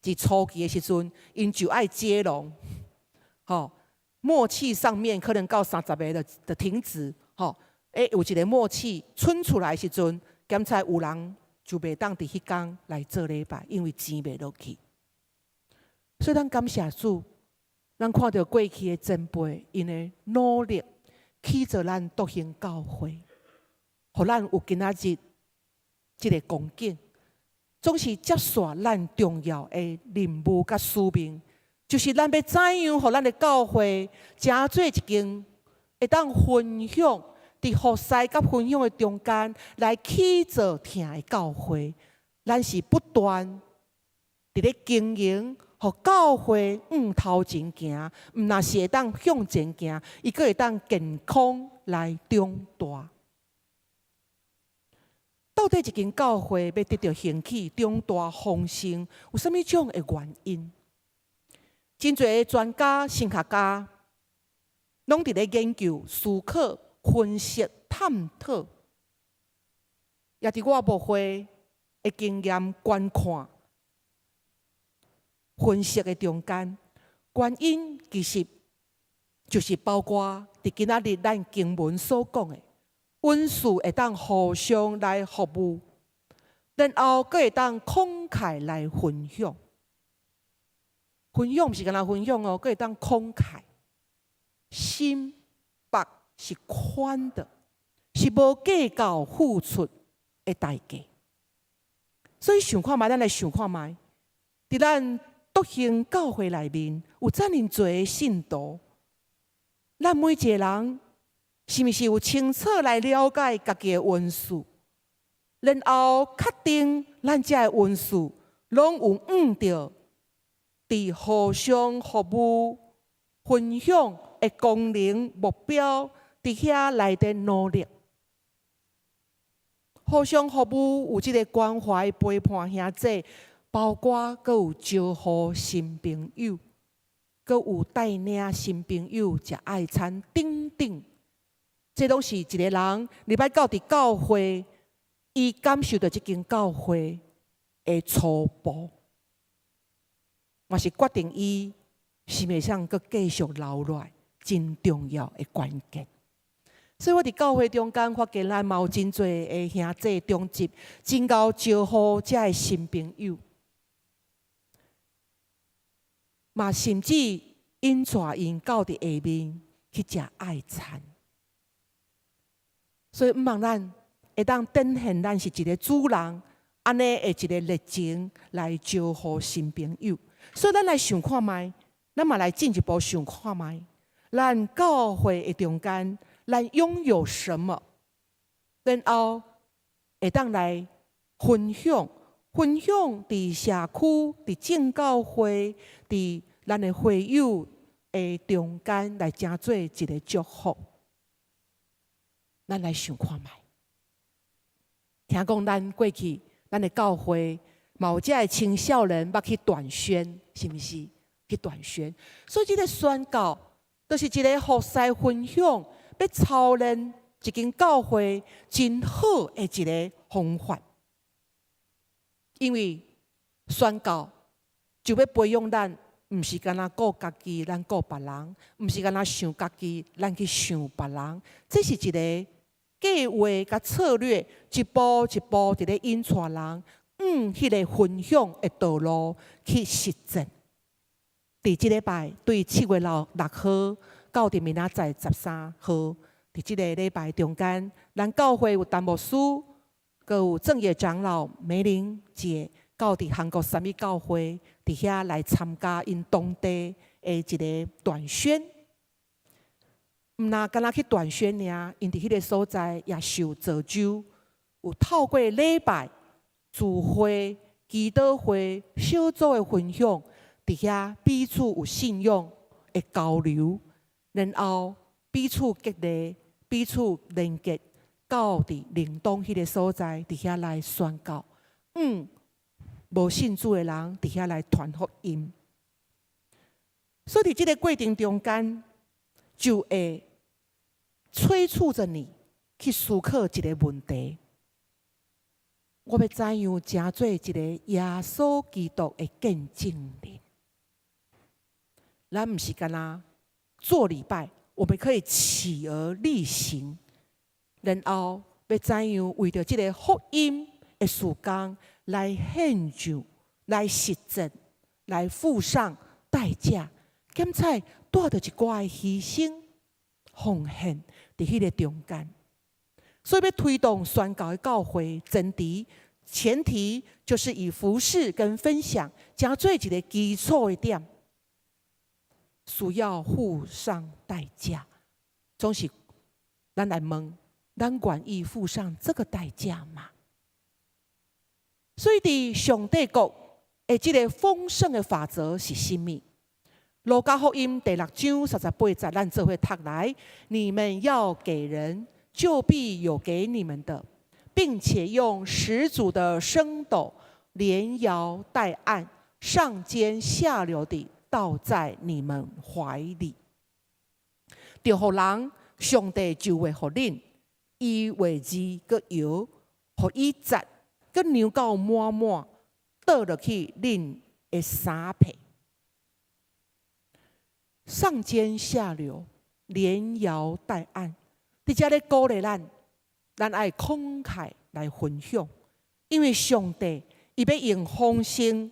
佇初期的時陣，𪜶就愛接龍，吼，默契上面可能到三十个就停止，吼，欸，有一个默契伸出來的時陣，檢查有人就袂當佇彼工來做禮拜，因為錢袂落去。所以咱感謝主，咱看著過去的前輩，𪜶的努力，起造咱復興教會，予咱有今仔日這个光景，總是接續咱重要的任務佮使命，就是咱欲怎樣，予咱的教會成做一間會當分享，佇服侍佮分享的中間來起造疼的教會。咱是不斷佇咧經營，予教會向頭前行，毋若是會當向前行，伊閣會當健康來長大。到底一間教會欲得著興起、長大、豐盛，有啥物種的原因？真濟專家、神學家，攏佇咧研究、思考、分析、探討，也佇我牧會的經驗觀看、分析的中間，原因其實就是包括佇今仔日咱經文所講的，恩賜會當互相來服務，然後閣會當慷慨來分享。分享毋是干焦分享哦，閣會當慷慨，心腹是寬的，是無計較付出的代價。所以想看覓，咱來想看覓，佇咱篤興教會內面有遮爾濟信徒，咱每一個人是毋是有清楚來了解家己的恩賜，然後確定咱這个恩賜攏有按著佇互相服務、分享的功能目標，佇遐內底努力，互相服務有這个關懷陪伴兄弟，包括閣有招呼新朋友，閣有帶領新朋友食愛餐等等，這攏是一個人入來到佇教會，伊感受著這間教會的初步，嘛是決定伊是會使閣繼續留落來，真重要的關鍵。所以我佇教會中間發現，咱嘛有真濟的兄弟長執，真𠢕招呼遮的新朋友，嘛甚至𪜶帶𪜶到佇下面去食愛餐。所以毋望咱會當展現咱是一個主人，按呢的一個熱情來招呼新朋友。所以咱來想看覓，咱嘛來進一步想看覓，咱教會的中間，咱擁有什麼？然後會當來分享，分享佇社區、佇眾教會、佇咱的會友的中間來成做一個祝福。咱來想看覓，聽講咱過去咱的教會嘛有遮的青少年捌去短宣，是毋是？去短宣，所以這个宣教，就是一个服侍分享，欲操練一間教會真好的一个方法。因為宣教就欲培養咱，毋是干焦顧家己，咱顧別人；毋是干焦想家己，咱去想別人。這是一個計劃佮策略，一步一步佇咧引帶人，往彼个分享的道路去實踐。佇這禮拜，對7月6號到佇明仔載13號，佇這個禮拜中間，咱教會有陳牧師，閣有鄭野長老梅玲姐，到佇韓國三一教會，佇遐來參加𪜶當地的一个短宣。毋若干焦去短宣爾，𪜶佇彼个所在也受造就，有透過禮拜、聚會、祈禱會、小組的分享，佇遐彼此有信仰的交流，然後彼此激勵、彼此連結，到佇嶺東彼个所在，佇遐來宣教。無信主的人佇遐來傳福音。所以佇這个過程中間，就會催促著你去思考一个問題：我欲怎樣成做一个耶穌基督的見證人？咱毋是干焦做禮拜，我們可以起而力行，然後欲怎樣為著這个福音的事工來獻上、來實踐、來付上代價，兼且帶著一寡的犧牲、奉獻佇彼个中間。所以欲推動宣教的教會，前提就是以服事跟分享，成做一个基礎的點，需要付上代價。總是咱來問，咱願意付上這個代價嗎？所以佇上帝國的這个豐盛的法則是啥物？路加福音第6章38節，咱做伙讀來：你們要給人，就必有給你們的，並且豐豐的加給你們，並且用十足的升斗連搖帶按，上尖下流地倒在你們懷裡。祝福人，上帝就會予恁，伊話二閣搖，予伊節閣量到滿滿，倒落去恁的衫被。上尖下流，連搖帶按，佇遮咧鼓勵咱，咱愛慷慨來分享，因為上帝伊欲用豐盛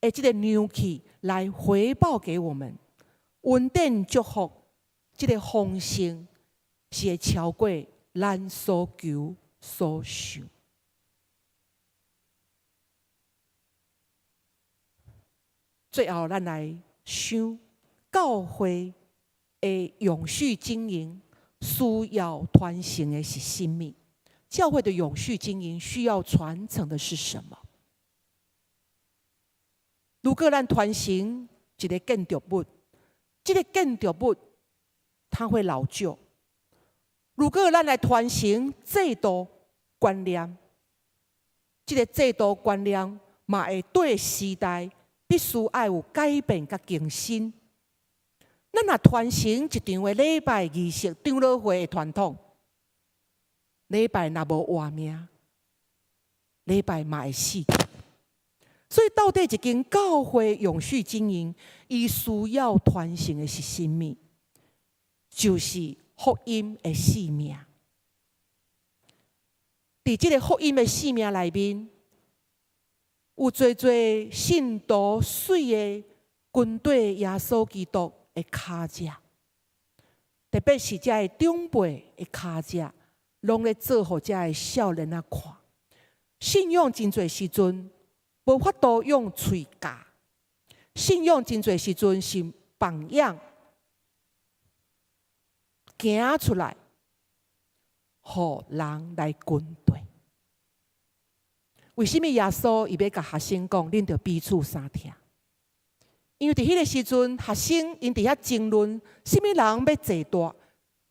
的這個量器來回報給我們。恩典祝福，這個豐盛是會超過咱所求所想。最後，咱來想教會的永續經營需要傳承的是啥物？教會的永續經營需要傳承的是什麼？如果咱傳承一個建築物，這個建築物它會老舊。如果咱來傳承制度觀念，這個制度觀念嘛會對時代必須愛有改變佮更新。咱若傳承一場的禮拜儀式、長老會的傳統，禮拜若無活命，禮拜嘛會死。所以，到底一間教會永續經營，伊需要傳承的是啥物？就是福音的使命。佇這個福音的使命內面，有濟濟信徒媠的跟綴耶穌基督的跤跡，特別是遮的長輩的跤跡，攏咧做予遮的少年仔看。信仰真濟時陣無法度用喙教，信仰真濟時陣是榜樣行出來，予人來跟綴。為什麼耶穌伊欲共學生講，恁著彼此相疼？因為佇彼個時陣，學生𪜶佇遐爭論，啥物人欲坐大，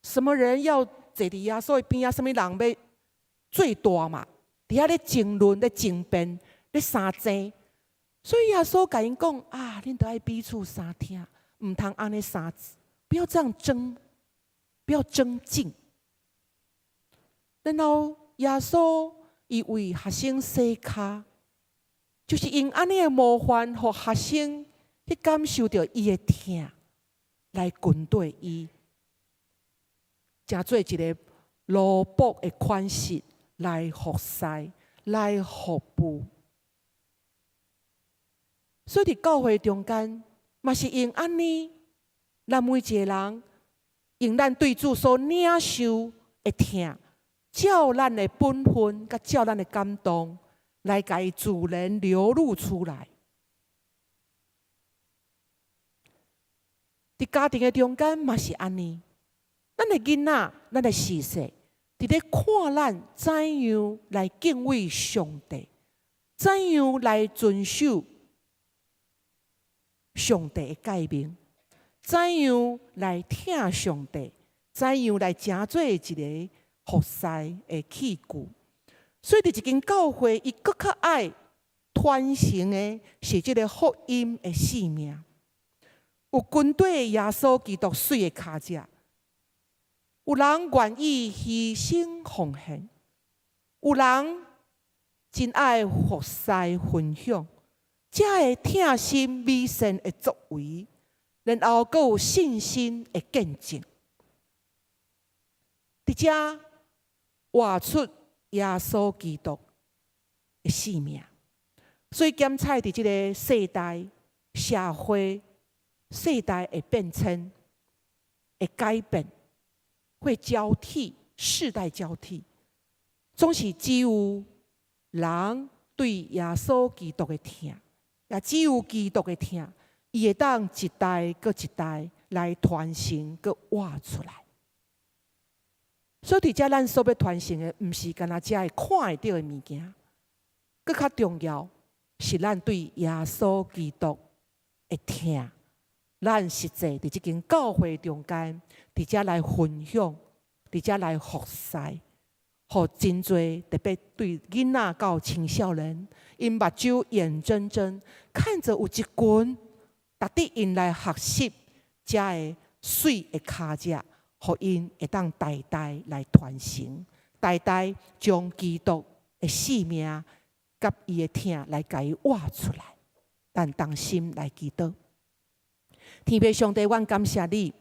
什麼人要坐佇耶穌的邊仔，啥物人欲最大嘛？佇遐咧爭論、咧爭辯、咧相爭。所以耶穌共𪜶講啊，恁著愛彼此相疼，毋通按呢相，不要這樣爭，不要爭競。然後耶穌伊為學生洗跤，就是用按呢的模範，予學生去感受著伊的疼，來跟綴伊，成做一個奴僕的款式來服侍、來服務。所以佇教會中間，嘛是用按呢，咱每一個人用咱對主所領受的疼，照咱的本分，佮照咱的感動，來共伊自然流露出來。佇家庭的中間嘛是按呢，咱的囡仔，咱的序細，佇咧看咱怎樣來敬畏上帝，怎樣來遵守上帝的誡命，怎樣來疼上帝，怎樣來成做一個服侍的器具。所以，佇一間教會，伊閣較愛傳承的是這個福音的使命。有跟綴耶穌基督媠的跤跡，有人願意犧牲奉獻，有人真愛服侍分享，這個疼心美善的作為，然後閣有信心的見證，佇遮活出耶穌基督的使命。所以檢採佇這個世代社會。世代會變遷，會改變，會交替，世代交替，總是只有人對耶穌基督的疼，也只有基督的疼，伊會當一代閣一代來傳承，閣活出來。所以佇遮咱所欲傳承的，毋是干焦遮會看會著的物件，閣較重要是咱對耶穌基督的疼。咱實際佇這間教會中間，佇遮來分享，佇遮來服侍，予真濟特別對囡仔到青少年，𪜶目睭眼睜睜看著有一群值得𪜶來學習，遮个媠的跤跡，予𪜶會當代代來傳承，代代將基督的性命佮伊的疼來共伊活出來。咱同心來祈禱，天父上帝，阮感謝你，予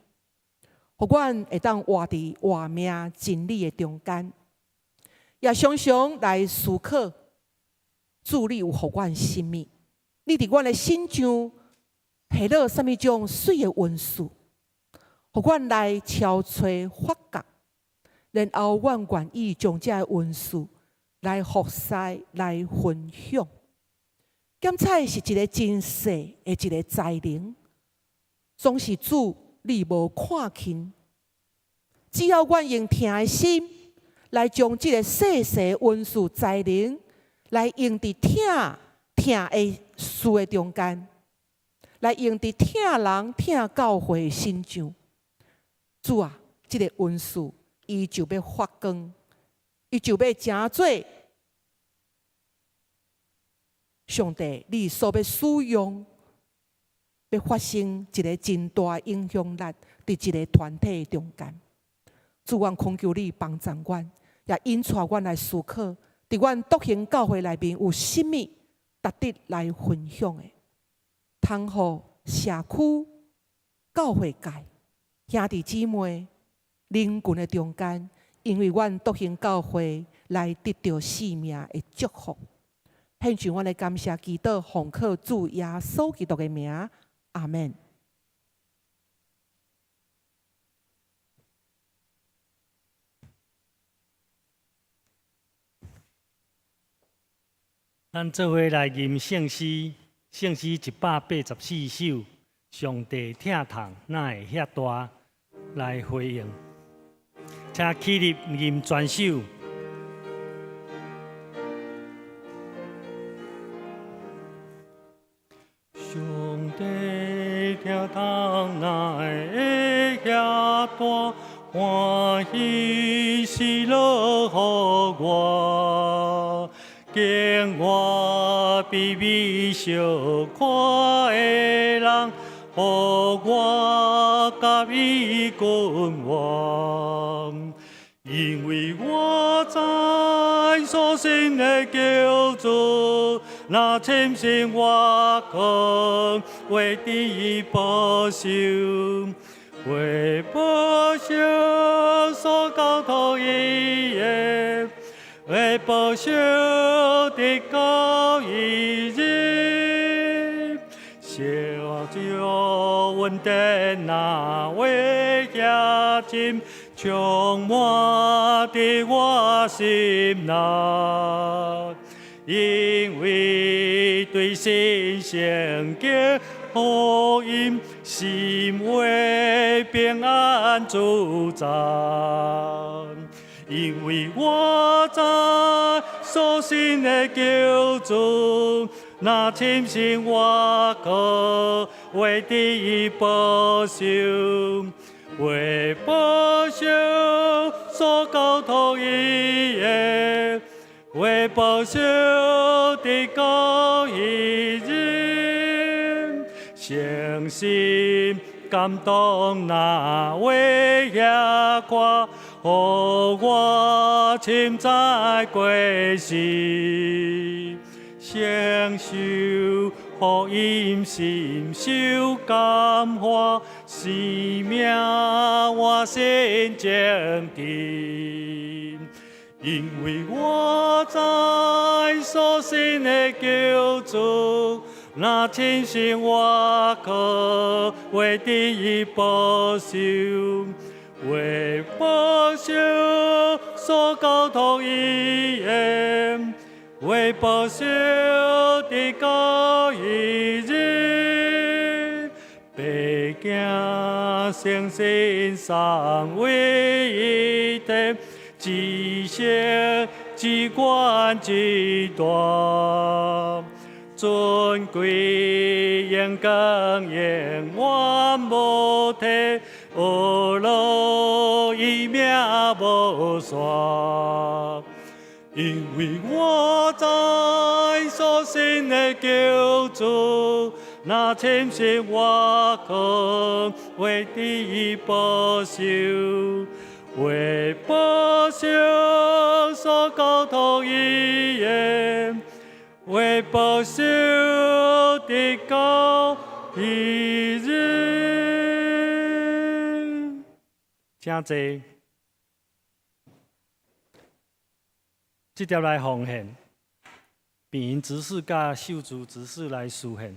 阮會當活佇活命真理的中間，也常常來思考，主你有予阮啥物？你佇阮的身上下落啥物種媠的恩賜，予阮來超揣發覺，然後阮願意將這个恩賜來服侍、來分享。檢採是一个真細的一个才能，總是主你無看輕。只要阮用疼的心來將這个細細的恩賜才能來用佇疼疼的事的中間，來用佇疼人、疼教會的身上。主啊，這个恩賜伊就欲發光，伊就欲成做上帝你所欲使用，欲發生一个真大影響力，佇一个團體中間。主，阮懇求你幫助阮，也引帶阮來思考，佇阮獨行教會內面有啥物值得來分享的，通予社區、教會界、兄弟姊妹、人群的中間，因為阮獨行教會來得著生命的祝福。獻上阮的感謝，祈禱奉靠主耶穌基督的名，阿們。咱做伙來吟聖詩，聖詩184首，上帝疼痛哪會遐大？來回應，請起立吟全首。上帝疼痛哪會遐大？歡喜喜樂予我，見我卑微小看的人，予我佮伊君王，因為我知所信的救主，若深信我肯為敵保守，為保守所交託伊的，為保守直到伊日。小酒恩典哪會遐深，充滿佇我心內。因為對信聖經福音，心會平安自在。因為我知所信的救主，若深信我可為敵保守，為保守所交託伊的，為保守直到彼日，誠心感動哪會遐闊，予我深知過時，承受福音深受感化，生命活新前進。因為我知所信的救主，若深信我可為敵保守，為保守所交託伊的，為保守直到彼日，白行聖心三位一體，至聖至懸至大，尊貴榮光永遠無替，呵咾伊命無煞。因為我知所信的救主，若潛心活坑，會得保守，為保守所交託伊的，為保守直到彼日。請坐。這條來奉獻，病人執事佮秀珠執事來司獻。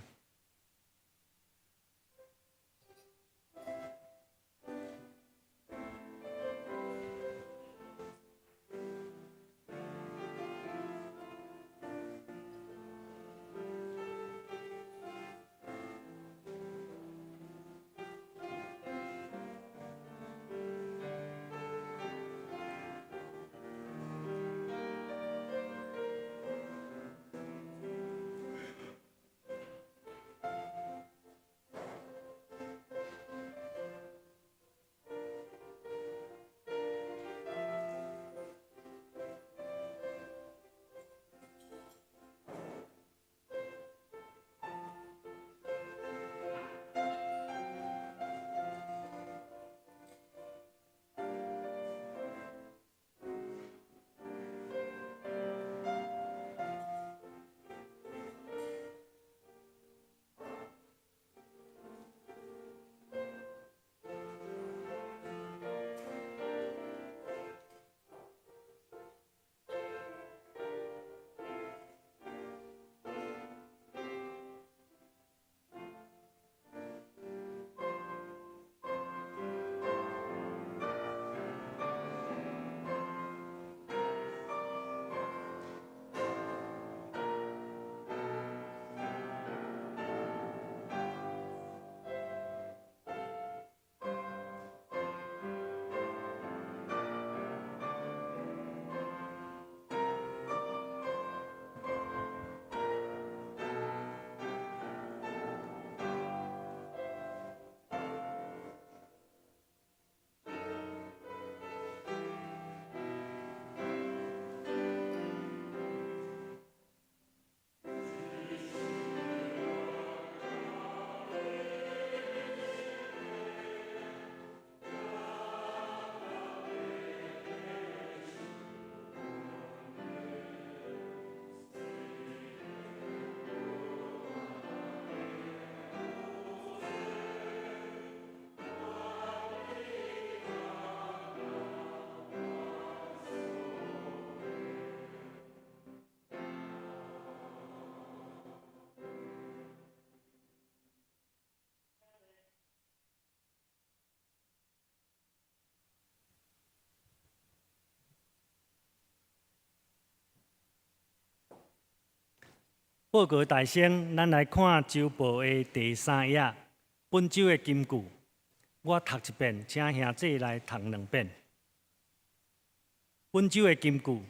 報告大聲，咱來看週報的第三頁，本週的金句。我讀一遍，請兄弟來讀兩遍。本週的金句，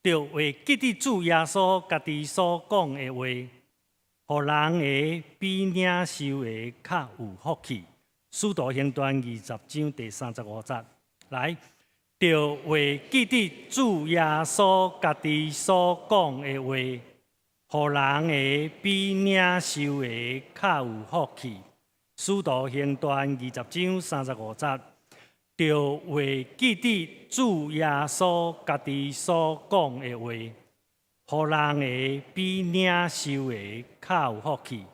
著會記得主耶穌家己所講的話，予人會比領受的較有福氣。使徒行傳20章第35節，來，著會記得主耶穌家己所講的話。予人會比領受的較有福氣。使徒行傳20章35節，著會記得主耶穌家己所講的話，予人會比領受的較有福氣。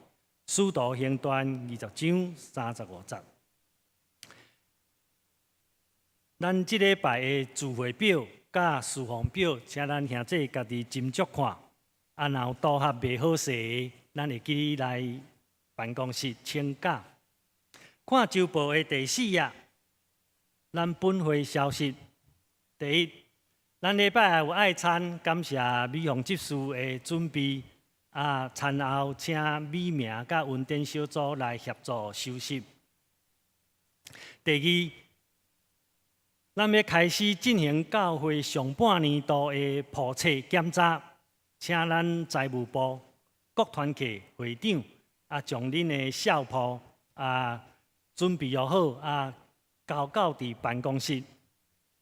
使徒行傳20章35節。咱這禮拜的聚會表佮事奉表，請咱兄弟家己斟酌看。啊，若有拄合袂好勢的，咱會記來辦公室請教。看週報的第四頁，咱本會消息。第一，咱禮拜有愛餐，感謝美鳳執事的準備。啊，餐後請美名佮恩典小組來協助收拾。第二，咱欲開始進行教會上半年度的簿冊檢查。請咱財務部各團契會長啊，將恁的數簿啊準備好啊，交到佇辦公室，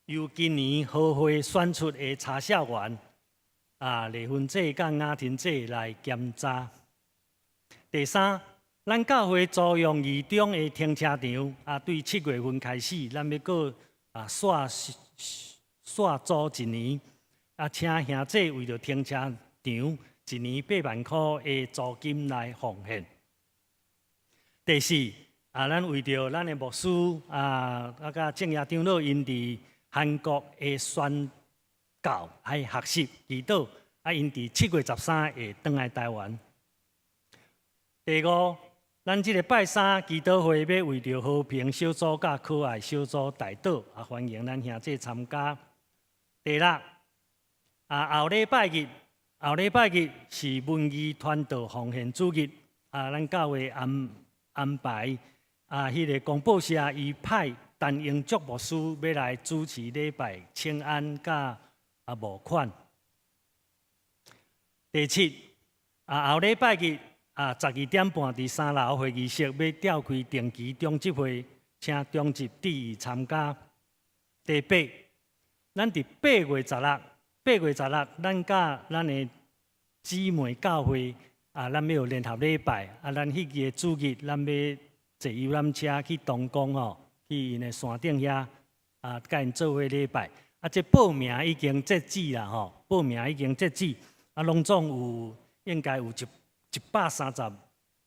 由今年合會選出的查校員啊，麗芬姐佮雅婷姐來檢查。第三，咱教會租用二中的停車場啊，對7月份開始，咱欲閣啊續續租一年，啊，請兄弟為著停車場一年8萬箍的租金來奉獻。第四，啊，咱為著咱的牧師啊，啊，佮正業長老𪜶佇韓國的宣教愛學習祈禱，啊，𪜶佇7月13會轉來台灣。第五，咱這个拜三祈禱會欲為著和平小組佮可愛小組代禱，啊，歡迎咱兄弟參加。第六，啊，後禮拜日，後禮拜日是文藝傳道奉獻主日，啊，咱教會安安排啊，彼个公報社伊派陳英祝牧師欲來主持禮拜請安佮啊募款。第七，啊，後禮拜日啊，12點半佇三樓會議室欲召開定期長執會，請長執致意參加。第八，咱佇八月十六，八月十六，咱佮咱的姊妹教會啊，咱欲有聯合禮拜啊，咱彼個主日，咱欲坐遊覽車去東宮吼，去𪜶的山頂遐啊，佮𪜶做伙禮拜。啊，這報名已經截止啦吼，報名已經截止，啊，攏總有應該有131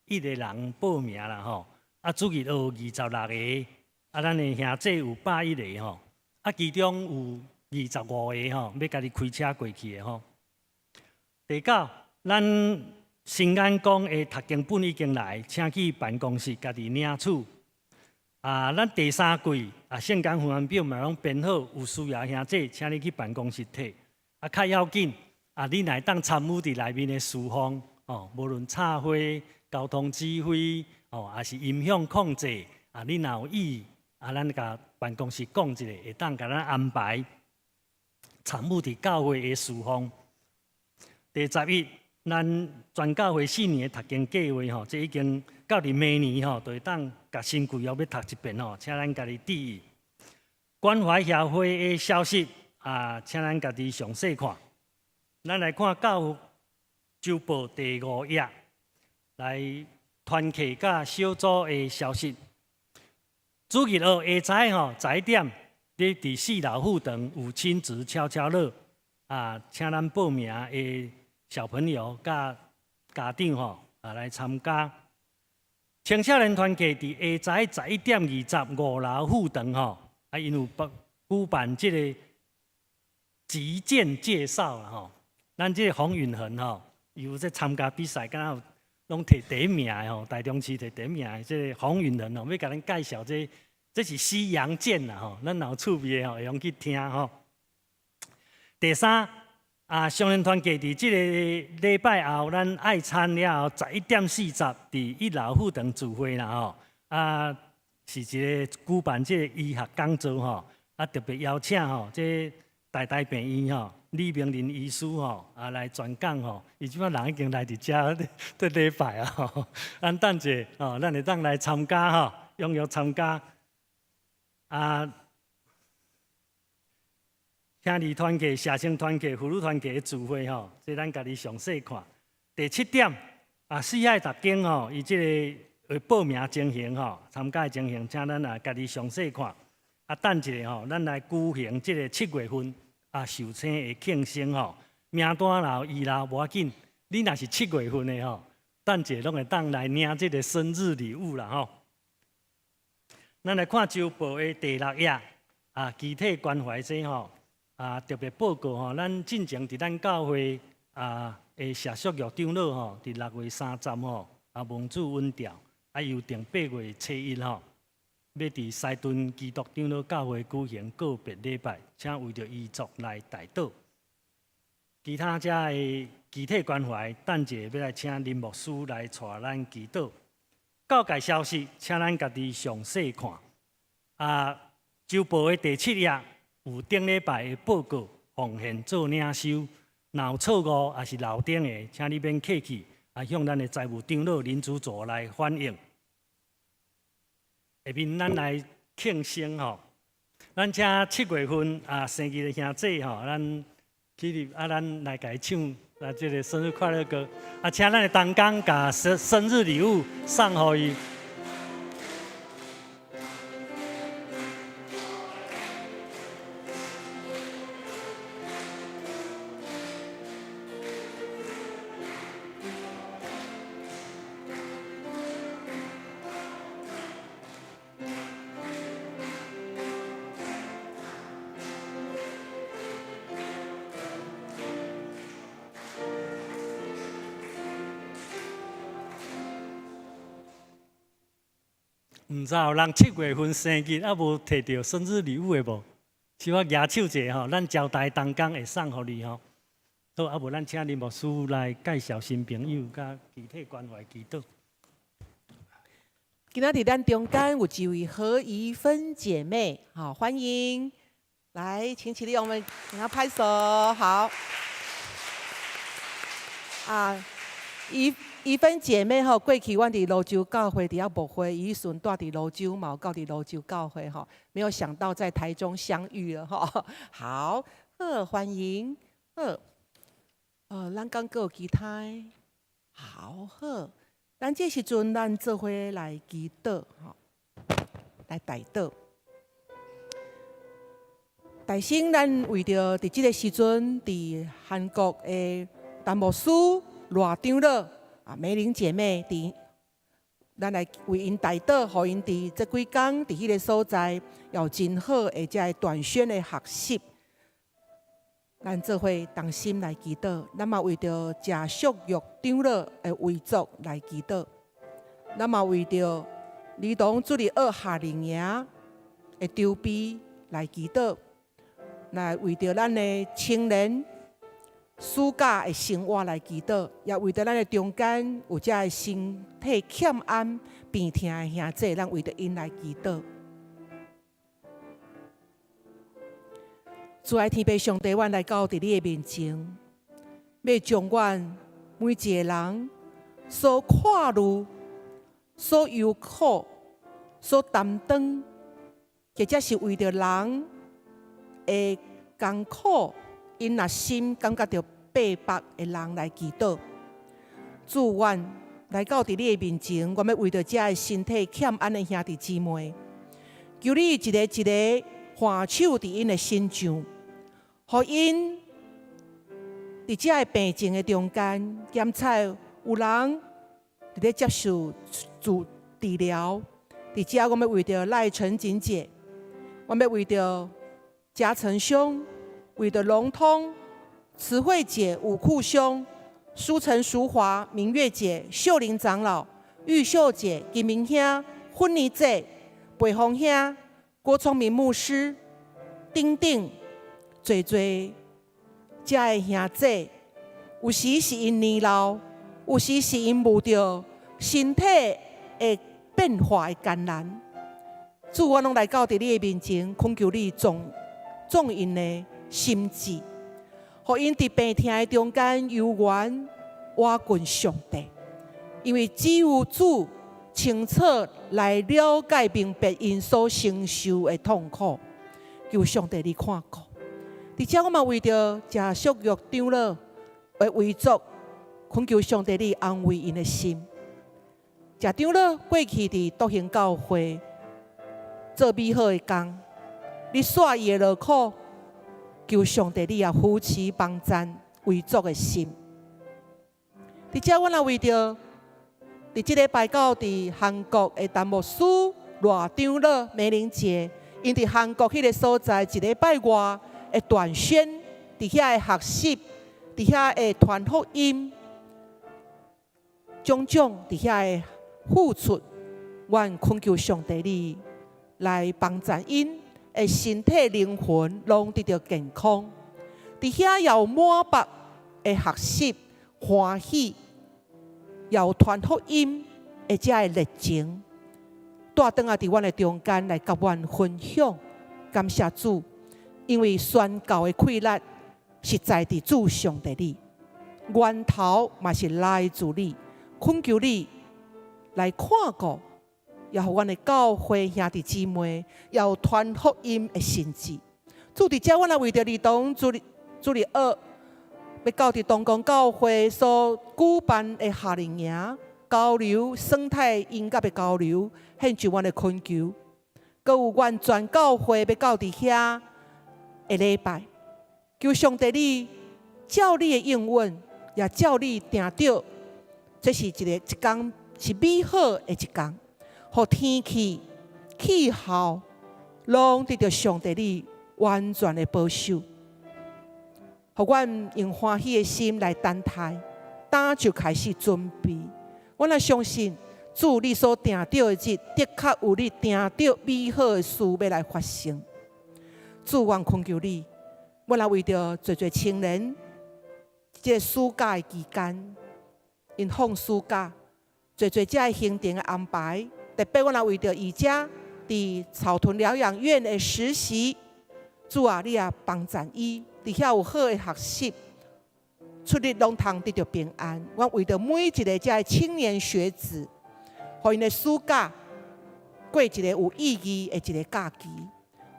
個人報名啦吼。啊，主日有26個，啊，咱的兄弟有101個吼，啊，其中有25個吼，欲家己開車過去的吼。第九，咱新眼光的讀經本已經來，請去辦公室家己領取。啊，咱第三季啊，聖工分表嘛攏編好，有需要兄弟，請你去辦公室提。啊，較要緊啊，你若會當參與佇內面的事奉哦，無論插花、交通指揮哦，抑是音響控制啊，你若有意啊，咱共辦公室講一下，會當共咱安排參與佇教會的事奉。第十一，咱全教會四年的讀經計劃吼，這已經到佇明年吼，就會當共新舊約欲讀一遍吼，請咱家己注意。關懷協會的消息啊，請咱家己詳細看。咱來看教週報第五頁，來團契佮小組的消息。主日學下晝吼，11點，佇佇四樓副堂有親子悄悄樂啊，請咱報名的小朋友佮家長吼啊來參加。青少年團契佇下晝11點20五樓副堂吼，啊，𪜶有辦舉辦這個擊劍介紹啦吼。咱這個洪允恆吼，伊有咧參加比賽，敢若有攏提第一名的吼，台中市提第一名的這個洪允恆吼，欲共咱介紹這個，這是西洋劍啦吼，咱若有趣味的吼，會用去聽吼。第三，啊，少年團契佇這个禮拜後，咱愛餐了後，11點40佇一樓副堂聚會啦吼。啊，是一个舉辦這个醫學講座吼，啊，特別邀請吼，這台大病院吼，李明麟醫師吼，啊來專講吼。伊這擺人已經來佇遮佇禮拜啊吼。咱等者吼，咱會當來參加吼，踴躍參加。啊，兄弟團契、社青團契、婦女團契的聚會吼，這咱家己詳細看。第七點，啊，四海讀經吼，伊這个會報名情形吼，參加的情形，請咱也家己詳細看。啊，等一下吼，咱來舉行這个7月份啊壽星的慶生吼，名單若有遺漏無要緊，你若是七月份的吼，等一下攏會當來領這个生日禮物啦吼。咱來看週報的第六頁，啊，肢體關懷這吼。啊，特別報告吼，咱進前佇咱教會啊的謝淑玉長老吼，佇6月30吼，啊蒙主恩召，啊預定8月初一吼，欲佇西頓基督長老教會舉行告別禮拜，請為著遺族來代禱。其他遮的肢體關懷，等者欲來請林牧師來帶咱祈禱。告解消息，請咱家己詳細看。啊，週報的第七頁。有頂禮拜的報告奉獻做領收，若有錯誤抑是漏頂的，請你免客氣，啊向咱的財務長老林主座來反映。下面咱來慶生吼。咱請7月份啊生日的兄弟吼，咱起立啊，咱來共伊唱啊這个生日快樂歌。啊，請咱的同工共生日禮物送予伊。毋知有人7月份生日猶無提著生日禮物的無？小可舉手者吼，咱招待同工會送予你吼。好，啊無咱請林牧師來介紹新朋友，佮具體關懷祈禱。今仔日咱中間有一位何怡芬姐妹，好，歡迎，來，請起立，我們給她拍手，好。啊，怡芬姐妹吼，過去阮佇蘆洲教會佇遐牧會，伊彼陣住佇蘆洲嘛，有到佇蘆洲教會吼，沒有想到在台中相遇了吼。好，好，歡迎，好，咱剛閣有其他的，好好，咱這時陣咱做伙來祈禱吼，來代禱。大先，咱為著佇這个時陣佇韓國的陳牧師、賴長老啊，美玲姐妹佇，咱來為𪜶代禱，予𪜶佇這幾工佇彼个所在有真好的這个短宣的學習。咱做伙同心來祈禱，咱嘛為著謝淑玉長老的遺囑來祈禱，咱嘛為著兒童主日學夏令營的籌備來祈禱，來為著咱的青年暑假的生活來祈禱，也為著咱的中間有這个身體欠安、病痛的兄弟，咱為著𪜶來祈禱。主愛天父上帝，阮來到佇你的面前，欲將阮每一个人所看慮、所憂苦、所擔當，或者是為著人的艱苦，𪜶若心感覺著逼迫的人來祈禱。主，阮來到佇你的面前，阮欲為著這个身體欠安的兄弟姊妹，求你一个一个按手佇𪜶的身上，予𪜶佇這个病症的中間，檢查有人佇咧接受治療。佇遮，阮欲為著賴陳錦姐，阮欲為著嘉誠兄，為著龍通、慈惠姐、武庫兄、蘇陳淑華、明月姐、秀玲長老、玉秀姐、金明兄、芬妮姐、白峰兄、郭聰明牧師，等等，濟濟遮的兄弟，有時是𪜶年老，有時是𪜶遇著身體的變化的艱難。主，我攏來到佇你的面前，懇求你縱縱𪜶的心志，予𪜶佇病痛的中間猶原倚近上帝，因為只有主清楚來了解明白𪜶所承受的痛苦，求上帝你看顧。而且我嘛為著謝淑玉長老的遺囑，懇求上帝你安慰𪜶的心。謝長老過去佇獨行教會做美好的工，你煞伊的勞苦，求上帝你也扶持幫贊遺囑的心。而且阮也為著佇這禮拜到佇韓國的陳牧師賴長老美玲姐，𪜶佇韓國彼个所在一禮拜外的短宣，佇遐的學習，佇遐的傳福音，種種佇遐的付出，阮懇求上帝你來幫助𪜶的身體靈魂攏得著健康。佇遐也有滿腹的學習歡喜，也有傳福音的這个熱情，帶轉來佇阮的中間來佮阮分享。感謝主，因為宣教的氣力實在佇主上帝你，源頭嘛是來自你，懇求你來看顧也予阮的教會兄弟姊妹，也有傳福音的心志。主佇遮，阮也為著兒童主日學，欲到佇東光教會所舉辦的夏令營交流生態音樂的交流，獻上阮的懇求。閣有阮全教會欲到佇遐的禮拜，求上帝你照你的應允，也照你定著，這是一个一工是美好的一工，予天氣、氣候攏得著上帝你完全的保守，予阮用歡喜的心來等待，早就開始準備。阮也相信主你所定著的日，的確有你定著美好的事欲來發生。主，阮懇求你，阮也為著濟濟青年，這个暑假的期間，𪜶放暑假，濟濟遮的行程的安排，特別阮也為著伊遮佇草屯療養院的實習，主啊，你也幫贊伊，佇遐有好的學習，出入攏通得著平安。阮為著每一个遮的青年學子，予𪜶的暑假過一个有意義的一个假期。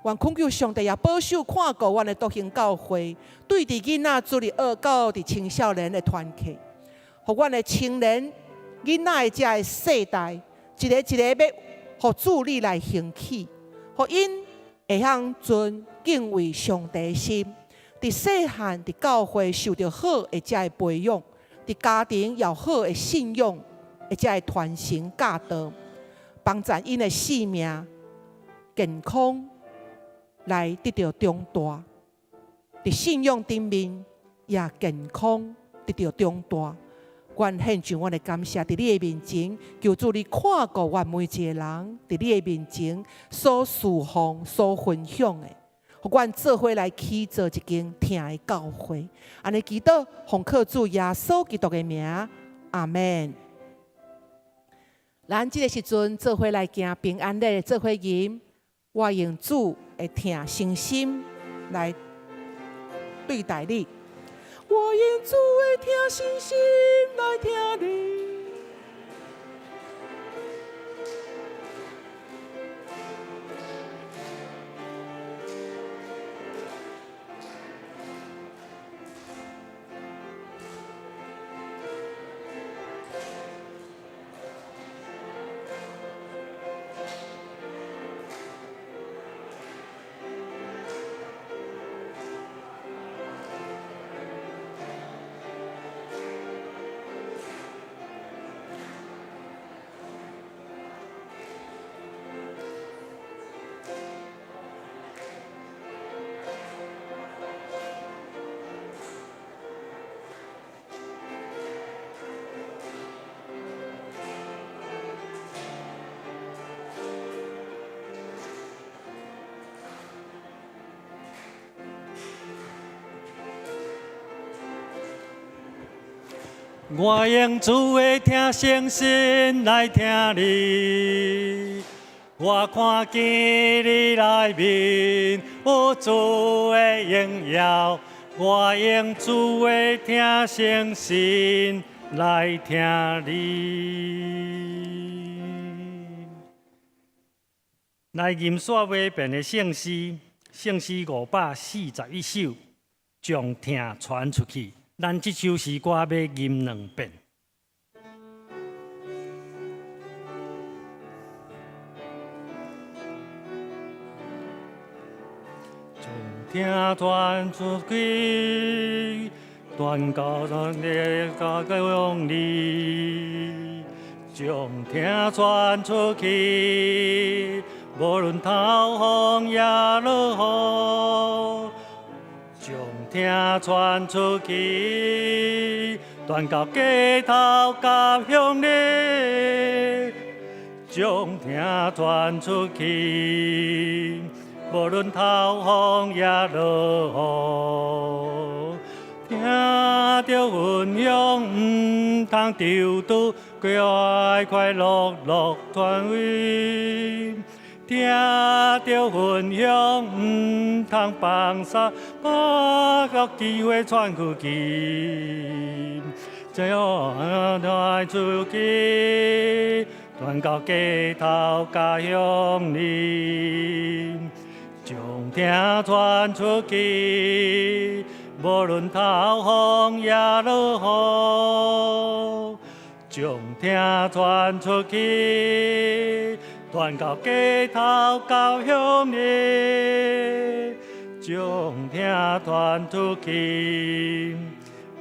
願懇求上帝也保守看顧阮的獨行教會，對佇囡仔主日學到佇青少年的團契，予阮的青年囡仔的遮的世代，一个一個欲予主你來興起，予𪜶會曉存敬畏上帝的心，佇細漢佇教會受著好的遮的培養，佇家庭也有好的信仰的遮的傳承教導，幫助𪜶的性命健康來得著長大，佇信仰頂面也健康得著長大。阮獻上阮的感謝，佇你的面前，求主你看顧阮每一個人，佇你的面前所侍奉、所分享的，予阮做伙來起造一間疼的教會。按呢祈禱，奉靠主耶穌基督的名，阿們。咱這个時陣做伙來行平安禮，做伙吟，我用主的疼誠心來對待你。我用主的疼誠心來疼你。我用主的疼誠心來疼你，我看見你內面有主的榮耀。我用主的疼誠心來疼你。來吟煞尾遍的聖詩，聖詩541首，將疼傳出去。咱這首詩歌欲吟兩遍。將疼傳出去，傳到咱的家鄉裡，將疼傳出去，無論透風抑落雨。將疼傳出去，傳到街頭佮鄉里。將疼傳出去，無論透風抑落雨，聽著分享，毋通丟拄，快快樂樂團圓。聽著分享，毋通放鬆，把個機會傳出去，將傳出去，傳傳到街頭佮鄉里，將疼傳出去，無論透風抑落雨，將疼傳出去，傳到街頭到鄉里，將疼傳出去，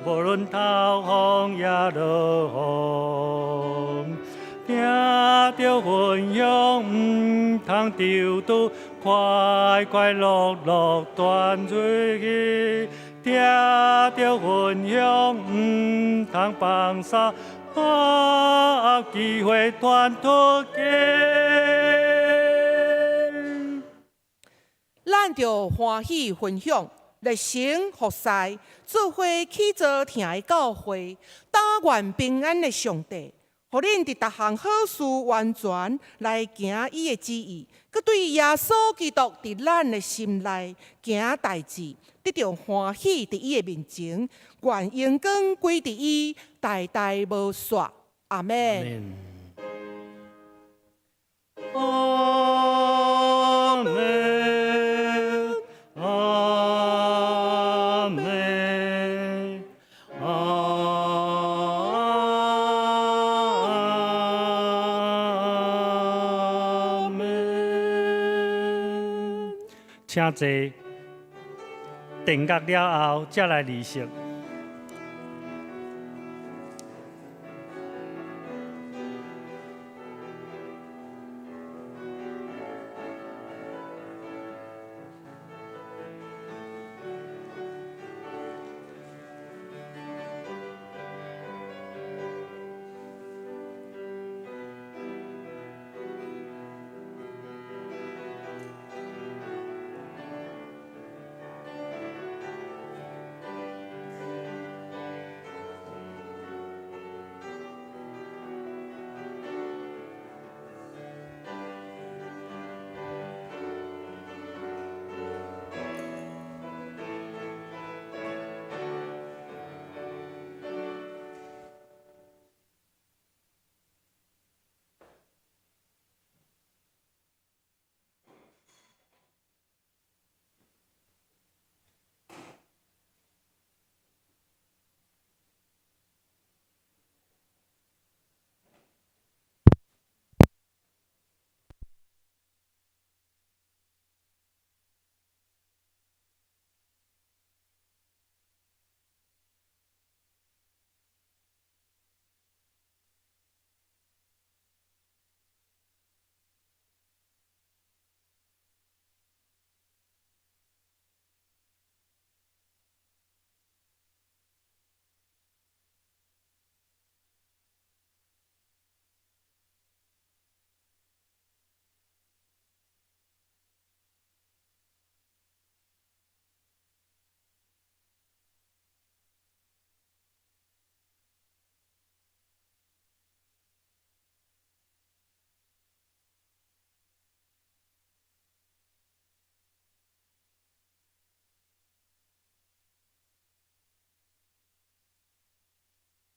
無論透風抑落雨，聽著分享，毋通丟拄，快快樂樂傳出去。聽著分享，毋通放鬆，把握機會傳出去。咱著歡喜分享，熱誠服侍，做伙起造疼的教會，但願平安的上帝，予恁佇逐項好事完全來行伊的旨意，閣對耶穌基督佇咱的心內行代誌，得著歡喜佇伊的面前，願榮光歸佇伊，代代無煞。阿們。阿們，阿們，阿們。請坐。訂閱了後，才來儀式。